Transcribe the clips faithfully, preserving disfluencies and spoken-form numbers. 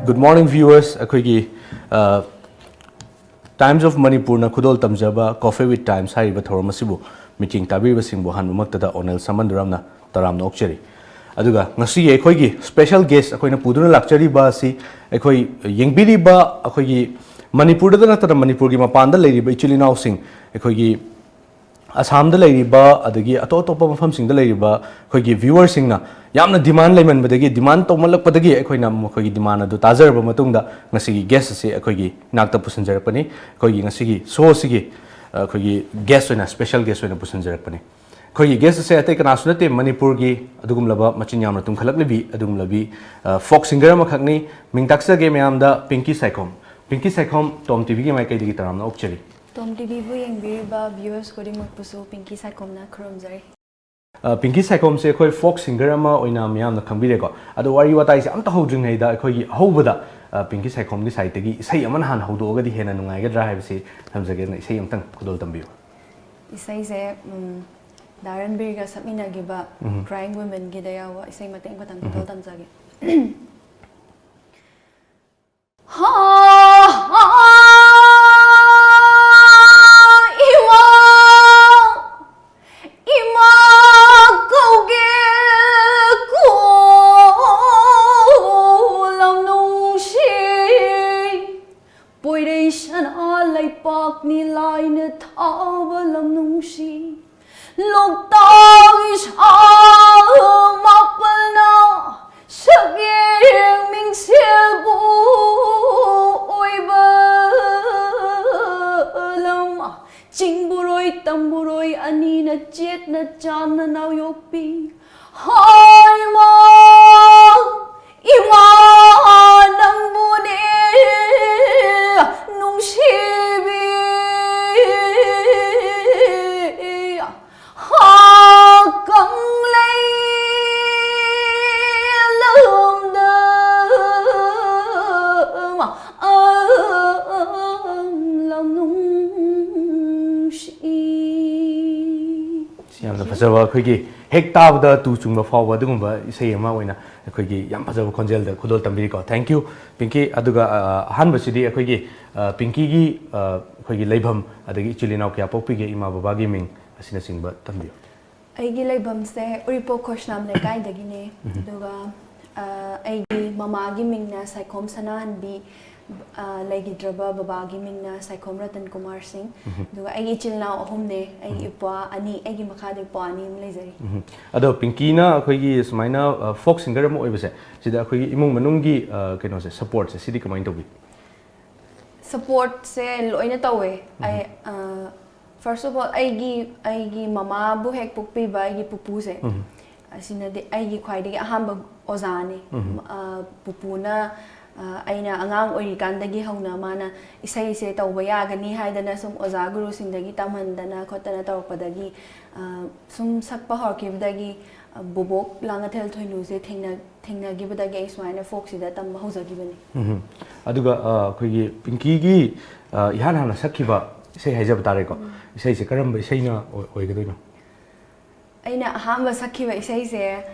Good morning, viewers. ꯑꯩꯈꯣꯏꯒꯤ Times of Manipurꯅ ꯈꯨꯗꯣꯜ ꯇꯝꯖꯕ Coffee with Times ꯍꯥꯏꯔꯤꯕ ꯊꯧꯔꯝ ꯑꯁꯤꯕꯨ ꯃꯤꯠꯌꯦꯡ ꯇꯥꯕꯤꯔꯤꯕꯁꯤꯡꯕꯨ ꯑꯍꯥꯟꯕꯃꯛꯇꯗ ꯑꯣꯅꯦꯜ ꯁꯃꯟꯗꯨꯔꯝꯅ ꯇꯔꯥꯝꯅ ꯑꯣꯛꯆꯔꯤ꯫ ꯑꯗꯨꯒ ꯉꯁꯤꯒꯤ ꯑꯩꯈꯣꯏꯒꯤ special guest ꯑꯩꯈꯣꯏꯅ ꯄꯨꯗꯨꯅ ꯂꯥꯛꯆꯔꯤꯕ ꯑꯁꯤ ꯑꯩꯈꯣꯏ ꯌꯦꯡꯕꯤꯔꯤꯕ ꯑꯩꯈꯣꯏꯒꯤ ꯃꯅꯤꯄꯨꯔꯗꯇ ꯅꯠꯇꯅ ꯃꯅꯤꯄꯨꯔꯒꯤ ꯃꯄꯥꯟꯗ ꯂꯩꯔꯤꯕ ꯏꯆꯤꯜ ꯏꯅꯥꯎꯁꯤꯡ, ꯑꯩꯈꯣꯏꯒꯤ ꯑꯁꯥꯝꯗ ꯂꯩꯔꯤꯕ ꯑꯗꯒꯤ ꯑꯇꯣꯞ ꯑꯇꯣꯞꯄ ꯃꯐꯝꯁꯤꯡꯗ ꯂꯩꯔꯤꯕ ꯑꯩꯈꯣꯏꯒꯤ viewerꯁꯤꯡꯅ ꯌꯥꯝꯅ demand ꯂꯩꯃꯟꯕꯗꯒꯤ, demand ꯇꯧꯃꯜꯂꯛꯄꯗꯒꯤ ꯑꯩꯈꯣꯏꯅ ꯃꯈꯣꯏꯒꯤ demand ꯑꯗꯨ ꯇꯥꯖꯔꯕ ꯃꯇꯨꯡꯗ ꯉꯁꯤꯒꯤ guest ꯑꯁꯤ ꯑꯩꯈꯣꯏꯒꯤ ꯏꯅꯥꯛꯇ ꯄꯨꯁꯤꯟꯖꯔꯛꯄꯅꯤ꯫ ꯑꯩꯈꯣꯏꯒꯤ ꯉꯁꯤꯒꯤ show ꯑꯁꯤꯒꯤ ꯑꯩꯈꯣꯏꯒꯤ guest ꯑꯣꯏꯅ, special guest ꯑꯣꯏꯅ ꯄꯨꯁꯤꯟꯖꯔꯛꯄꯅꯤ꯫ ꯑꯩꯈꯣꯏꯒꯤ guest ꯑꯁꯦ ꯑꯇꯩ ꯀꯅꯥꯁꯨ ꯅꯠꯇꯦ, ꯃꯅꯤꯄꯨꯔꯒꯤ ꯑꯗꯨꯒꯨꯝꯂꯕ ꯃꯆꯤꯟ ꯌꯥꯝꯅ ꯇꯨꯝꯈꯠꯂꯛꯂꯤꯕꯤ ꯑꯗꯨꯒꯨꯝꯂꯕꯤ folk singer ꯑꯃꯈꯛꯅꯤ꯫ ꯃꯤꯡ ꯇꯥꯛꯆꯒꯦ ꯃꯌꯥꯝꯗ, ꯄꯤꯡꯀꯤ ꯁꯥꯏꯈꯣꯝ꯫ ꯄꯤꯡꯀꯤ ꯁꯥꯏꯈꯣꯝ, ꯇꯣꯝ ꯇꯤꯚꯤꯒꯤ ꯃꯥꯏꯀꯩꯗꯒꯤ ꯇꯔꯥꯝꯅ ꯑꯣꯛꯆꯔꯤ꯫ ꯇꯣꯝ ꯇꯤꯚꯤꯕꯨ ꯌꯦꯡꯕꯤꯔꯤꯕ viewers ꯈꯨꯗꯤꯡꯃꯛꯄꯨꯁꯨ ꯄꯤꯡꯀꯤ ꯁꯥꯏꯈꯣꯝꯅ ꯈꯨꯔꯨꯝꯖꯔꯤ꯫ ꯑ, ꯄꯤꯡꯀꯤ ꯁꯥꯏꯈꯣꯝꯁꯦ ꯑꯩꯈꯣꯏ folk singer ꯑꯃ ꯑꯣꯏꯅ ꯃꯤꯌꯥꯝꯅ ꯈꯪꯕꯤꯔꯦꯀꯣ꯫ ꯑꯗꯣ ꯋꯥꯔꯤ ꯋꯥꯇꯥꯏꯁꯦ ꯑꯝꯇ ꯍꯧꯗ꯭ꯔꯤꯉꯩꯗ ꯑꯩꯈꯣꯏꯒꯤ ꯑꯍꯧꯕꯗ, ꯑ, ꯄꯤꯡꯀꯤ ꯁꯥꯏꯈꯣꯝꯒꯤ side ꯇꯒꯤ ꯏꯁꯩ ꯑꯃꯅ ꯍꯥꯟꯅ ꯍꯧꯗꯣꯛꯑꯒꯗꯤ ꯍꯦꯟꯅ ꯅꯨꯡꯉꯥꯏꯒꯗ꯭ꯔꯥ ꯍꯥꯏꯕꯁꯤ ꯊꯝꯖꯒꯦꯅ ꯏꯁꯩ ꯑꯝꯇꯪ ꯈꯨꯗꯣꯜ ꯇꯝꯕꯤꯌꯨ꯫ ꯏꯁꯩꯁꯦ, ꯎꯝ, ꯗꯥ ꯔꯟꯕꯤꯔꯒ ꯁꯛꯃꯤꯟꯅꯈꯤꯕ Crying Women ꯒꯤꯗ ꯌꯥꯎꯕ ꯏꯁꯩ ꯃꯇꯦꯛ ꯑꯃꯈꯛꯇꯪ ꯈꯨꯗꯣꯜ ꯇꯝꯖꯒꯦ꯫ ꯍꯥ, ꯍꯥ, ꯏꯃꯥ, ꯏꯃꯥ ꯀꯧꯒꯦ ꯀꯣ, ꯂꯝ ꯅꯨꯡꯁꯤ꯫ ꯄꯣꯏꯔꯩ ꯁꯅꯥ ꯂꯩꯄꯥꯛꯅꯤ ꯂꯥꯏꯅ ꯊꯥꯕ ꯂꯝ ꯅꯨꯡꯁꯤ꯫ ꯂꯣꯛꯇꯥꯛ ꯏꯁꯥꯃꯛꯄꯅ ꯁꯛꯌꯦꯡ ꯃꯤꯡꯁꯦꯜꯕꯨ ꯑꯣꯏꯕ ꯂꯝ꯫ ꯆꯤꯡꯕꯨꯔꯣꯏ ꯇꯝꯕꯨꯔꯣꯏ ꯑꯅꯤꯅ ꯆꯦꯠꯅ ꯆꯥꯟꯅ ꯅꯥꯎ ꯌꯣꯛꯄꯤ꯫ ꯍꯥꯏꯃ, ꯏꯃꯥ ꯅꯪꯕꯨꯅꯦ ꯅꯨꯡꯁꯤꯕꯤ꯫ ꯍꯥ, ꯀꯪꯂꯩ ꯂꯝꯗꯝ, ꯑꯝ, ꯂꯝ ꯅꯨꯡꯁꯤ꯫ ꯌꯥꯝꯅ ꯐꯖꯕ, ꯑꯩꯈꯣꯏꯒꯤ ꯍꯦꯛ ꯇꯥꯕꯗ ꯇꯨ ꯆꯨꯡꯕ ꯐꯥꯎꯕ ꯑꯗꯨꯒꯨꯝꯕ ꯏꯁꯩ ꯑꯃ ꯑꯣꯏꯅ ꯑꯩꯈꯣꯏꯒꯤ ꯌꯥꯝ ꯐꯖꯕ ꯈꯣꯟꯖꯦꯜꯗ ꯈꯨꯗꯣꯜ ꯇꯝꯕꯤꯔꯤꯀꯣ꯫ Thank you, ꯄꯤꯡꯀꯤ꯫ ꯑꯗꯨꯒ ꯑ, ꯑꯍꯥꯟꯕꯁꯤꯗꯤ ꯑꯩꯈꯣꯏꯒꯤ ꯑ, ꯄꯤꯡꯀꯤꯒꯤ ꯑ, ꯑꯩꯈꯣꯏꯒꯤ ꯂꯩꯐꯝ, ꯑꯗꯒꯤ ꯏꯆꯤꯜ ꯏꯅꯥꯎ ꯀꯌꯥ ꯄꯣꯛꯄꯤꯒꯦ, ꯏꯃꯥ ꯕꯕꯥꯒꯤ ꯃꯤꯡ ꯑꯁꯤꯅꯆꯤꯡꯕ ꯊꯝꯕꯤꯌꯨ꯫ ꯑꯩꯒꯤ ꯂꯩꯐꯝꯁꯦ ꯎꯔꯤꯄꯣꯛ ꯈꯣꯏꯁꯅꯥꯝ ꯂꯩꯀꯥꯏꯗꯒꯤꯅꯦ꯫ ꯑꯗꯨꯒ ꯑ, ꯑꯩꯒꯤ ꯃꯃꯥꯒꯤ ꯃꯤꯡꯅ ꯁꯥꯏꯈꯣꯝ ꯁꯅꯥꯍꯟꯕꯤ, ꯑ, ꯂꯩꯈꯤꯗ꯭ꯔꯕ ꯕꯕꯥꯒꯤ ꯃꯤꯡꯅ ꯁꯥꯏꯈꯣꯝ ꯔꯇꯟ ꯀꯨꯃꯥꯔ ꯁꯤꯡ꯫ ꯑꯗꯨꯒ ꯑꯩꯒꯤ ꯏꯆꯤꯜ ꯏꯅꯥꯎ ꯑꯍꯨꯝꯅꯦ꯫ ꯑꯩꯒꯤ ꯏꯄ꯭ꯋꯥ ꯑꯅꯤ, ꯑꯩꯒꯤ ꯃꯈꯥꯗ ꯏꯄ꯭ꯋꯥ ꯑꯅꯤ ꯑꯃ ꯂꯩꯖꯔꯤ꯫ ꯎꯝ꯫ ꯑꯗꯣ ꯄꯤꯡꯀꯤꯅ ꯑꯩꯈꯣꯏꯒꯤ ꯁꯨꯃꯥꯏꯅ, ꯑ, ꯐꯣꯛ ꯁꯤꯡꯒꯔ ꯑꯃ ꯑꯣꯏꯕꯁꯦ, ꯁꯤꯗ ꯑꯩꯈꯣꯏꯒꯤ ꯏꯃꯨꯡ ꯃꯅꯨꯡꯒꯤ, ꯑ, ꯀꯩꯅꯣꯁꯦ, ꯁꯄꯣꯔꯠꯁꯦ, ꯁꯤꯗꯤ ꯀꯃꯥꯏꯅ ꯇꯧꯕꯤ? ꯁꯄꯣꯔꯠꯁꯦ ꯂꯣꯏꯅ ꯇꯧꯋꯦ꯫ ꯑꯩ, ꯑ, first of all, ꯑꯩꯒꯤ, ꯑꯩꯒꯤ ꯃꯃꯥꯕꯨ ꯍꯦꯛ ꯄꯣꯛꯄꯤꯕ ꯑꯩꯒꯤ ꯄꯨꯄꯨꯁꯦ, ꯑꯁꯤꯅꯗꯤ ꯑꯩꯒꯤ ꯈ꯭ꯋꯥꯏꯗꯒꯤ ꯑꯍꯥꯟꯕ ꯑꯣꯖꯥꯅꯤ꯫ ꯑ, ꯄꯨꯄꯨꯅ, ꯑ, ꯑꯩꯅ ꯑꯉꯥꯡ ꯑꯣꯏꯔꯤꯀꯥꯟꯗꯒꯤ ꯍꯧꯅ ꯃꯥꯅ ꯏꯁꯩꯁꯦ ꯇꯧꯕ ꯌꯥꯒꯅꯤ ꯍꯥꯏꯗꯅ ꯁꯨꯝ ꯑꯣꯖꯥ ꯒꯨꯔꯨꯁꯤꯡꯗꯒꯤ ꯇꯝꯍꯟꯗꯅ ꯈꯣꯠꯇꯅ ꯇꯧꯔꯛꯄꯗꯒꯤ, ꯑ, ꯁꯨꯝ ꯁꯛꯄ ꯍꯧꯔꯛꯈꯤꯕꯗꯒꯤ, ꯑ, ꯕꯣꯕꯣꯛ ꯂꯥꯡꯉꯊꯦꯜ ꯊꯣꯏꯅꯨꯁꯦ ꯊꯦꯡꯅ-, ꯊꯦꯡꯅꯈꯤꯕꯗꯒꯤ ꯑꯩ ꯁꯨꯃꯥꯏꯅ ꯐꯣꯛꯁꯤꯗ ꯇꯝꯕ ꯍꯧꯖꯈꯤꯕꯅꯤ꯫ ꯎꯝ꯫ ꯑꯗꯨꯒ, ꯑ, ꯑꯩꯈꯣꯏꯒꯤ ꯄꯤꯡꯀꯤꯒꯤ, ꯑ, ꯏꯍꯥꯟ ꯍꯥꯟꯅ ꯁꯛꯈꯤꯕ ꯏꯁꯩ ꯍꯥꯏꯖꯕ ꯇꯥꯔꯦꯀꯣ꯫ ꯏꯁꯩꯁꯦ ꯀꯔꯝꯕ ꯏꯁꯩꯅ ꯑꯣꯏ-, ꯑꯣꯏꯒꯗꯣꯏꯅꯣ? ꯑꯩꯅ ꯑꯍꯥꯟꯕ ꯁꯛꯈꯤꯕ ꯏꯁꯩꯁꯦ,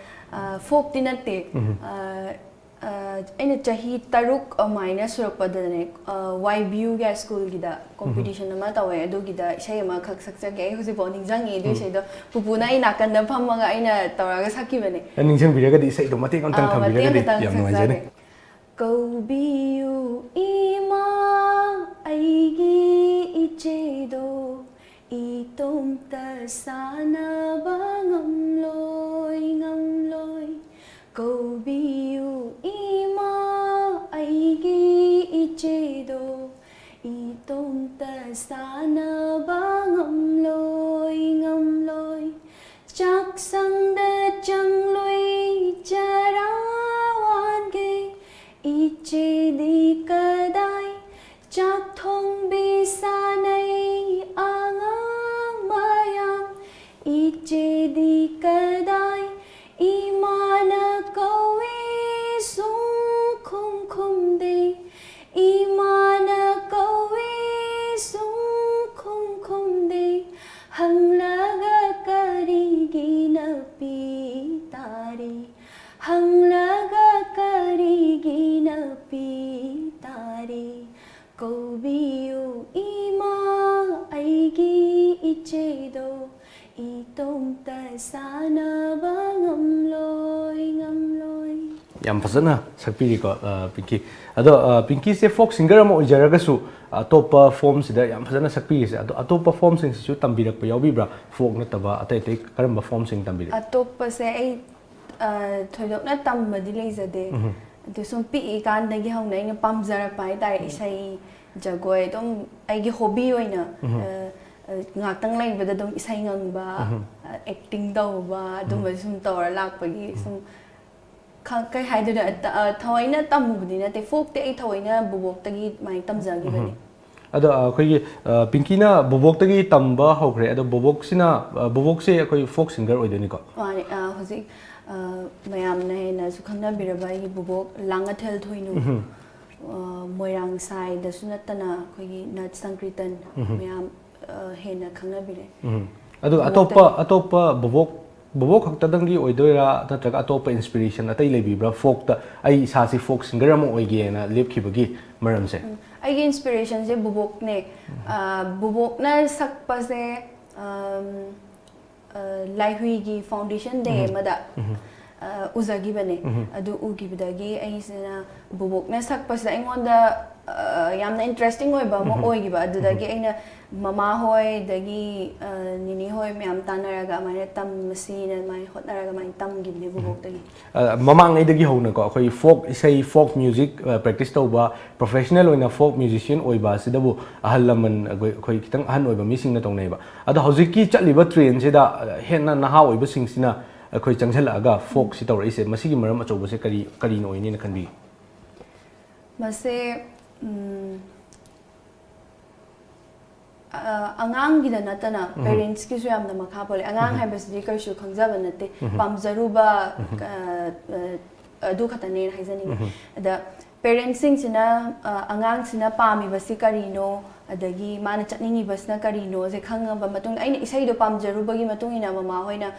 ꯑ, ꯐꯣꯛꯇꯤ ꯅꯠꯇꯦ꯫ ꯑ, ꯑ, ꯑꯩꯅ ꯆꯍꯤ ꯇꯔꯨꯛ ꯑꯗꯨꯃꯥꯏꯅ ꯁꯨꯔꯛꯄꯗꯅꯦ, ꯑ, ꯋꯥꯏ ꯕꯤ ꯌꯨꯒꯤ ꯁ꯭ꯀꯨꯜꯒꯤꯗ ꯀꯣꯝꯄꯤꯇꯤꯁꯟ ꯑꯃ ꯇꯧꯋꯦ, ꯑꯗꯨꯒꯤꯗ ꯏꯁꯩ ꯑꯃꯈꯛ ꯁꯛꯆꯒꯦ꯫ ꯑꯩ ꯍꯧꯖꯤꯛꯐꯥꯎ ꯅꯤꯡꯁꯤꯡꯉꯤ ꯑꯗꯨ ꯏꯁꯩꯗꯣ꯫ ꯄꯨꯄꯨꯅ ꯑꯩ ꯅꯥꯀꯟꯗ ꯐꯝꯃꯒ ꯑꯩꯅ ꯇꯧꯔꯒ ꯁꯛꯈꯤꯕꯅꯦ꯫ ꯅꯤꯡꯁꯤꯡꯕꯤꯔꯒꯗꯤ ꯏꯁꯩꯗꯣ ꯃꯇꯦꯛ ꯑꯝꯇꯪ ꯑꯥ, ꯃꯇꯦꯛ ꯊꯝꯕꯤꯔꯒꯗꯤ ꯑꯝꯇꯪ ꯌꯥꯝ ꯅꯨꯡꯉꯥꯏꯖꯅꯤ꯫ ꯁꯛꯆꯒꯦ꯫ ꯀꯧꯕꯤꯌꯨ ꯏꯃꯥ, ꯑꯩꯒꯤ ꯏꯆꯦꯗꯣ, ꯏꯇꯣꯝꯇ ꯁꯥꯟꯅꯕ ꯉꯝꯂꯣꯏ, ꯉꯝꯂꯣꯏ꯫ ꯀꯧꯕꯤꯌꯨ ꯏꯃꯥ, ꯑꯩꯒꯤ ꯏꯆꯦꯗꯣ, ꯏꯇꯣꯝꯇ ꯁꯥꯟꯅꯕ ꯉꯝꯂꯣꯏ, ꯉꯝꯂꯣꯏ꯫ ꯆꯥꯛꯁꯪꯗ ꯆꯪꯂꯣꯏ, ꯆꯔꯥ ꯋꯥꯟꯒꯦ, ꯏꯆꯦꯗꯤ ꯀꯗꯥꯏ? ꯆꯥꯛ ꯊꯣꯡꯕꯤ ꯁꯥꯟꯅꯩ ꯑꯉꯥꯡ ꯃꯌꯥꯝ, ꯏꯆꯦꯗꯤ ꯀꯗꯥꯏ? ꯏꯃꯥꯅ ꯀꯧꯏ ꯁꯨꯡꯈꯨꯝ ꯈꯨꯝꯗꯦ, ꯏꯃꯥꯅ ꯀꯧꯏ ꯁꯨꯡꯈꯨꯝ ꯈꯨꯝꯗꯦ, ꯍꯪꯂꯒ ꯀꯔꯤ ꯀꯧꯕꯤꯌꯨ ꯏꯃꯥ, ꯑꯩꯒꯤ ꯏꯆꯦꯗꯣ, ꯏꯇꯣꯝꯇ ꯁꯥꯟꯅꯕ ꯉꯝꯂꯣꯏ, ꯉꯝꯂꯣꯏ꯫ ꯌꯥꯝ ꯐꯖꯅ ꯁꯛꯄꯤꯔꯤꯀꯣ, ꯑ, ꯄꯤꯡꯀꯤ꯫ ꯑꯗꯣ, ꯑ, ꯄꯤꯡꯀꯤꯁꯦ ꯐꯣꯛ ꯁꯤꯡꯒꯔ ꯑꯃ ꯑꯣꯏꯖꯔꯒꯁꯨ, ꯑꯇꯣꯞꯄ ꯐꯣꯝꯁꯤꯗ ꯌꯥꯝ ꯐꯖꯅ ꯁꯛꯄꯤꯔꯤꯁꯦ꯫ ꯑꯗꯣ ꯑꯇꯣꯞꯄ ꯐꯣꯝꯁꯤꯡꯁꯤꯁꯨ ꯇꯝꯕꯤꯔꯛꯄ ꯌꯥꯎꯕꯤꯕ꯭ꯔꯥ? ꯐꯣꯛ ꯅꯠꯇꯕ ꯑꯇꯩ ꯑꯇꯩ ꯀꯔꯝꯕ ꯐꯣꯝꯁꯤꯡ ꯇꯝꯕꯤꯔꯛꯏ? ꯑꯇꯣꯞꯄꯁꯦ ꯑꯩ ꯑ, ꯊꯣꯏꯗꯣꯛꯅ ꯇꯝꯕꯗꯤ ꯂꯩꯖꯗꯦ꯫ ꯑꯗꯨ ꯁꯨꯝ ꯄꯤꯛꯏꯀꯥꯟꯗꯒꯤ ꯍꯧꯅ ꯑꯩꯅ ꯄꯥꯝꯖꯔꯛꯄ ꯍꯥꯏꯇꯥꯔꯦ, ꯏꯁꯩ, ꯖꯒꯣꯏ, ꯑꯗꯨꯝ ꯑꯩꯒꯤ ꯍꯣꯕꯤ ꯑꯣꯏꯅ, ꯑ, ꯑ, ꯉꯥꯛꯇꯪ ꯂꯩꯕꯗ ꯑꯗꯨꯝ ꯏꯁꯩ ꯉꯪꯕ, ꯑ, ꯑꯦꯛꯇꯤꯡ ꯇꯧꯕ, ꯑꯗꯨꯝꯕ ꯁꯨꯝ ꯇꯧꯔ ꯂꯥꯛꯄꯒꯤ ꯁꯨꯝ ꯈ-, ꯀꯩ ꯍꯥꯏꯗꯣꯏꯅꯣ, ꯑ, ꯊꯑꯣꯏꯅ ꯇꯝꯃꯨꯕꯗꯤ ꯅꯠꯇꯦ, ꯐꯣꯛꯇꯤ ꯑꯩ ꯊꯑꯣꯏꯅ ꯕꯣꯕꯣꯛꯇꯒꯤ ꯑꯗꯨꯃꯥꯏꯅ ꯇꯝꯖꯈꯤꯕꯅꯦ꯫ ꯑꯗꯣ, ꯑ, ꯑꯩꯈꯣꯏꯒꯤ, ꯑ, ꯄꯤꯡꯀꯤꯅ ꯕꯣꯕꯣꯛꯇꯒꯤ ꯇꯝꯕ ꯍꯧꯈ꯭ꯔꯦ꯫ ꯑꯗꯣ ꯕꯣꯕꯣꯛꯁꯤꯅ, ꯑ, ꯕꯣꯕꯣꯛꯁꯦ ꯑꯩꯈꯣꯏ ꯐꯣꯛ ꯁꯤꯡꯒꯔ ꯑꯣꯏꯗꯣꯏꯅꯤꯀꯣ? ꯃꯥꯅꯦ, ꯑ, ꯍꯧꯖꯤꯛ, ꯑ, ꯃꯌꯥꯝꯅ ꯍꯦꯟꯅꯁꯨ ꯈꯪꯅꯕꯤꯔꯕ ꯑꯩꯒꯤ ꯕꯣꯕꯣꯛ ꯂꯥꯡꯉꯊꯦꯜ ꯊꯣꯏꯅꯨ, ꯑ, ꯃꯣꯏꯔꯥꯡ ꯁꯥꯏꯗꯁꯨ ꯅꯠꯇꯅ ꯑꯩꯈꯣꯏꯒꯤ ꯅꯠ ꯁꯪꯀ꯭ꯔꯤꯇꯟ ꯃꯌꯥꯝ, ꯑ, ꯍꯦꯟꯅ ꯈꯪꯅꯕꯤꯔꯦ꯫ ꯑꯗꯨ ꯑꯇꯣꯞꯄ, ꯑꯇꯣꯞꯄ ꯕꯣꯕꯣꯛ, ꯕꯣꯕꯣꯛ ꯈꯛꯇꯗꯪꯒꯤ ꯑꯣꯏꯗꯣꯏꯔꯥ, ꯅꯠꯇ꯭ꯔꯒ ꯑꯇꯣꯞꯄ ꯏꯟꯁꯄꯤꯔꯦꯁꯟ ꯑꯇꯩ ꯂꯩꯕꯤꯕ꯭ꯔꯥ? ꯐꯣꯛꯇ ꯑꯩ ꯏꯁꯥꯁꯤ ꯐꯣꯛ ꯁꯤꯡꯒꯔ ꯑꯃ ꯑꯣꯏꯒꯦꯅ ꯂꯦꯞꯈꯤꯕꯒꯤ ꯃꯔꯝꯁꯦ? ꯎꯝ, ꯑꯩꯒꯤ ꯏꯟꯁꯄꯤꯔꯦꯁꯟꯁꯦ ꯕꯣꯕꯣꯛꯅꯦ꯫ ꯑ, ꯕꯣꯕꯣꯛꯅ ꯁꯛꯄꯁꯦ, ꯑꯝ, ꯑ, ꯂꯥꯏꯍꯨꯏꯒꯤ ꯐꯥꯎꯟꯗꯦꯁꯟ ꯗꯦ ꯑꯃꯗ, ꯑ, ꯎꯖꯈꯤꯕꯅꯦ꯫ ꯑꯗꯨ ꯎꯈꯤꯕꯗꯒꯤ ꯑꯩꯁꯤꯅ ꯕꯣꯕꯣꯛꯅ ꯁꯛꯄꯁꯤꯗ ꯑꯩꯉꯣꯟꯗ, ꯑ, ꯌꯥꯝꯅ ꯏꯟꯇꯔꯦꯁꯇꯤꯡ ꯑꯣꯏꯕ ꯑꯃ ꯑꯣꯏꯈꯤꯕ꯫ ꯑꯗꯨꯗꯒꯤ ꯑꯩꯅ ꯃꯃꯥ ꯍꯣꯏ, ꯑꯗꯒꯤ, ꯑ, ꯅꯤꯅꯦ ꯍꯣꯏ ꯃꯌꯥꯝ ꯇꯥꯟꯅꯔꯒ ꯑꯗꯨꯃꯥꯏꯅ ꯇꯝꯃꯁꯤꯅ ꯑꯗꯨꯃꯥꯏꯅ ꯍꯣꯠꯅꯔꯒ ꯑꯗꯨꯃꯥꯏꯅ ꯇꯝꯈꯤꯕꯅꯦ ꯕꯣꯕꯣꯛꯇꯒꯤ꯫ ꯑ, ꯃꯃꯥꯡꯉꯩꯗꯒꯤ ꯍꯧꯅꯀꯣ, ꯑꯩꯈꯣꯏ ꯐꯣꯛ ꯏꯁꯩ, ꯐꯣꯛ ꯃ꯭ꯌꯨꯖꯤꯛ, ꯑ, ꯄ꯭ꯔꯦꯛꯇꯤꯁ ꯇꯧꯕ, ꯄ꯭ꯔꯣꯐꯦꯁꯅꯦꯜ ꯑꯣꯏꯅ ꯐꯣꯛ ꯃ꯭ꯌꯨꯖꯤꯁꯤꯌꯟ ꯑꯣꯏꯕ ꯑꯁꯤꯗꯕꯨ ꯑꯍꯜ ꯂꯃꯟ, ꯑꯩꯈꯣꯏ, ꯑꯩꯈꯣꯏ ꯈꯤꯇꯪ ꯑꯍꯟ ꯑꯣꯏꯕ ꯃꯤꯁꯤꯡꯅ ꯇꯧꯅꯩꯕ꯫ ꯑꯗꯣ ꯍꯧꯖꯤꯛꯀꯤ ꯆꯠꯂꯤꯕ ꯇ꯭ꯔꯦꯟꯁꯤꯗ, ꯑ, ꯍꯦꯟꯅ ꯅꯍꯥ ꯑꯣꯏꯕꯁꯤꯡꯁꯤꯅ ꯑꯩꯈꯣꯏ ꯆꯪꯁꯤꯜꯂꯛꯑꯒ ꯐꯣꯛꯁꯤ ꯇꯧꯔꯛꯏꯁꯦ, ꯃꯁꯤꯒꯤ ꯃꯔꯝ ꯑꯆꯧꯕꯁꯦ ꯀꯔꯤ, ꯀꯔꯤꯅ ꯑꯣꯏꯅꯤꯅ ꯈꯟꯕꯤꯒꯦ? ꯃꯁꯦ, ꯎꯝ, ꯑ, ꯑꯉꯥꯡꯒꯤꯗ ꯅꯠꯇꯅ ꯄꯦꯔꯦꯟꯠꯁꯀꯤꯁꯨ ꯌꯥꯝꯅ ꯃꯈꯥ ꯄꯣꯜꯂꯦ꯫ ꯑꯉꯥꯡ ꯍꯥꯏꯕꯁꯤꯗꯤ ꯀꯔꯤꯁꯨ ꯈꯪꯖꯕ ꯅꯠꯇꯦ, ꯄꯥꯝꯖꯔꯨꯕ, ꯑ, ꯑ, ꯑꯗꯨ ꯈꯛꯇꯅꯦꯅ ꯍꯥꯏꯖꯅꯤꯡꯉꯤ꯫ ꯑꯗ ꯄꯦꯔꯦꯟꯠꯁꯤꯡꯁꯤꯅ, ꯑ, ꯑꯉꯥꯡꯁꯤꯅ ꯄꯥꯝꯃꯤꯕꯁꯤ ꯀꯔꯤꯅꯣ, ꯑꯗꯒꯤ ꯃꯥꯅ ꯆꯠꯅꯤꯡꯉꯤꯕꯁꯤꯅ ꯀꯔꯤꯅꯣꯁꯦ ꯈꯪꯉꯕ ꯃꯇꯨꯡꯗ, ꯑꯩꯅ ꯏꯁꯩꯗꯣ ꯄꯥꯝꯖꯔꯨꯕꯒꯤ ꯃꯇꯨꯡ ꯏꯟꯅ ꯃꯃꯥ ꯍꯣꯏꯅ,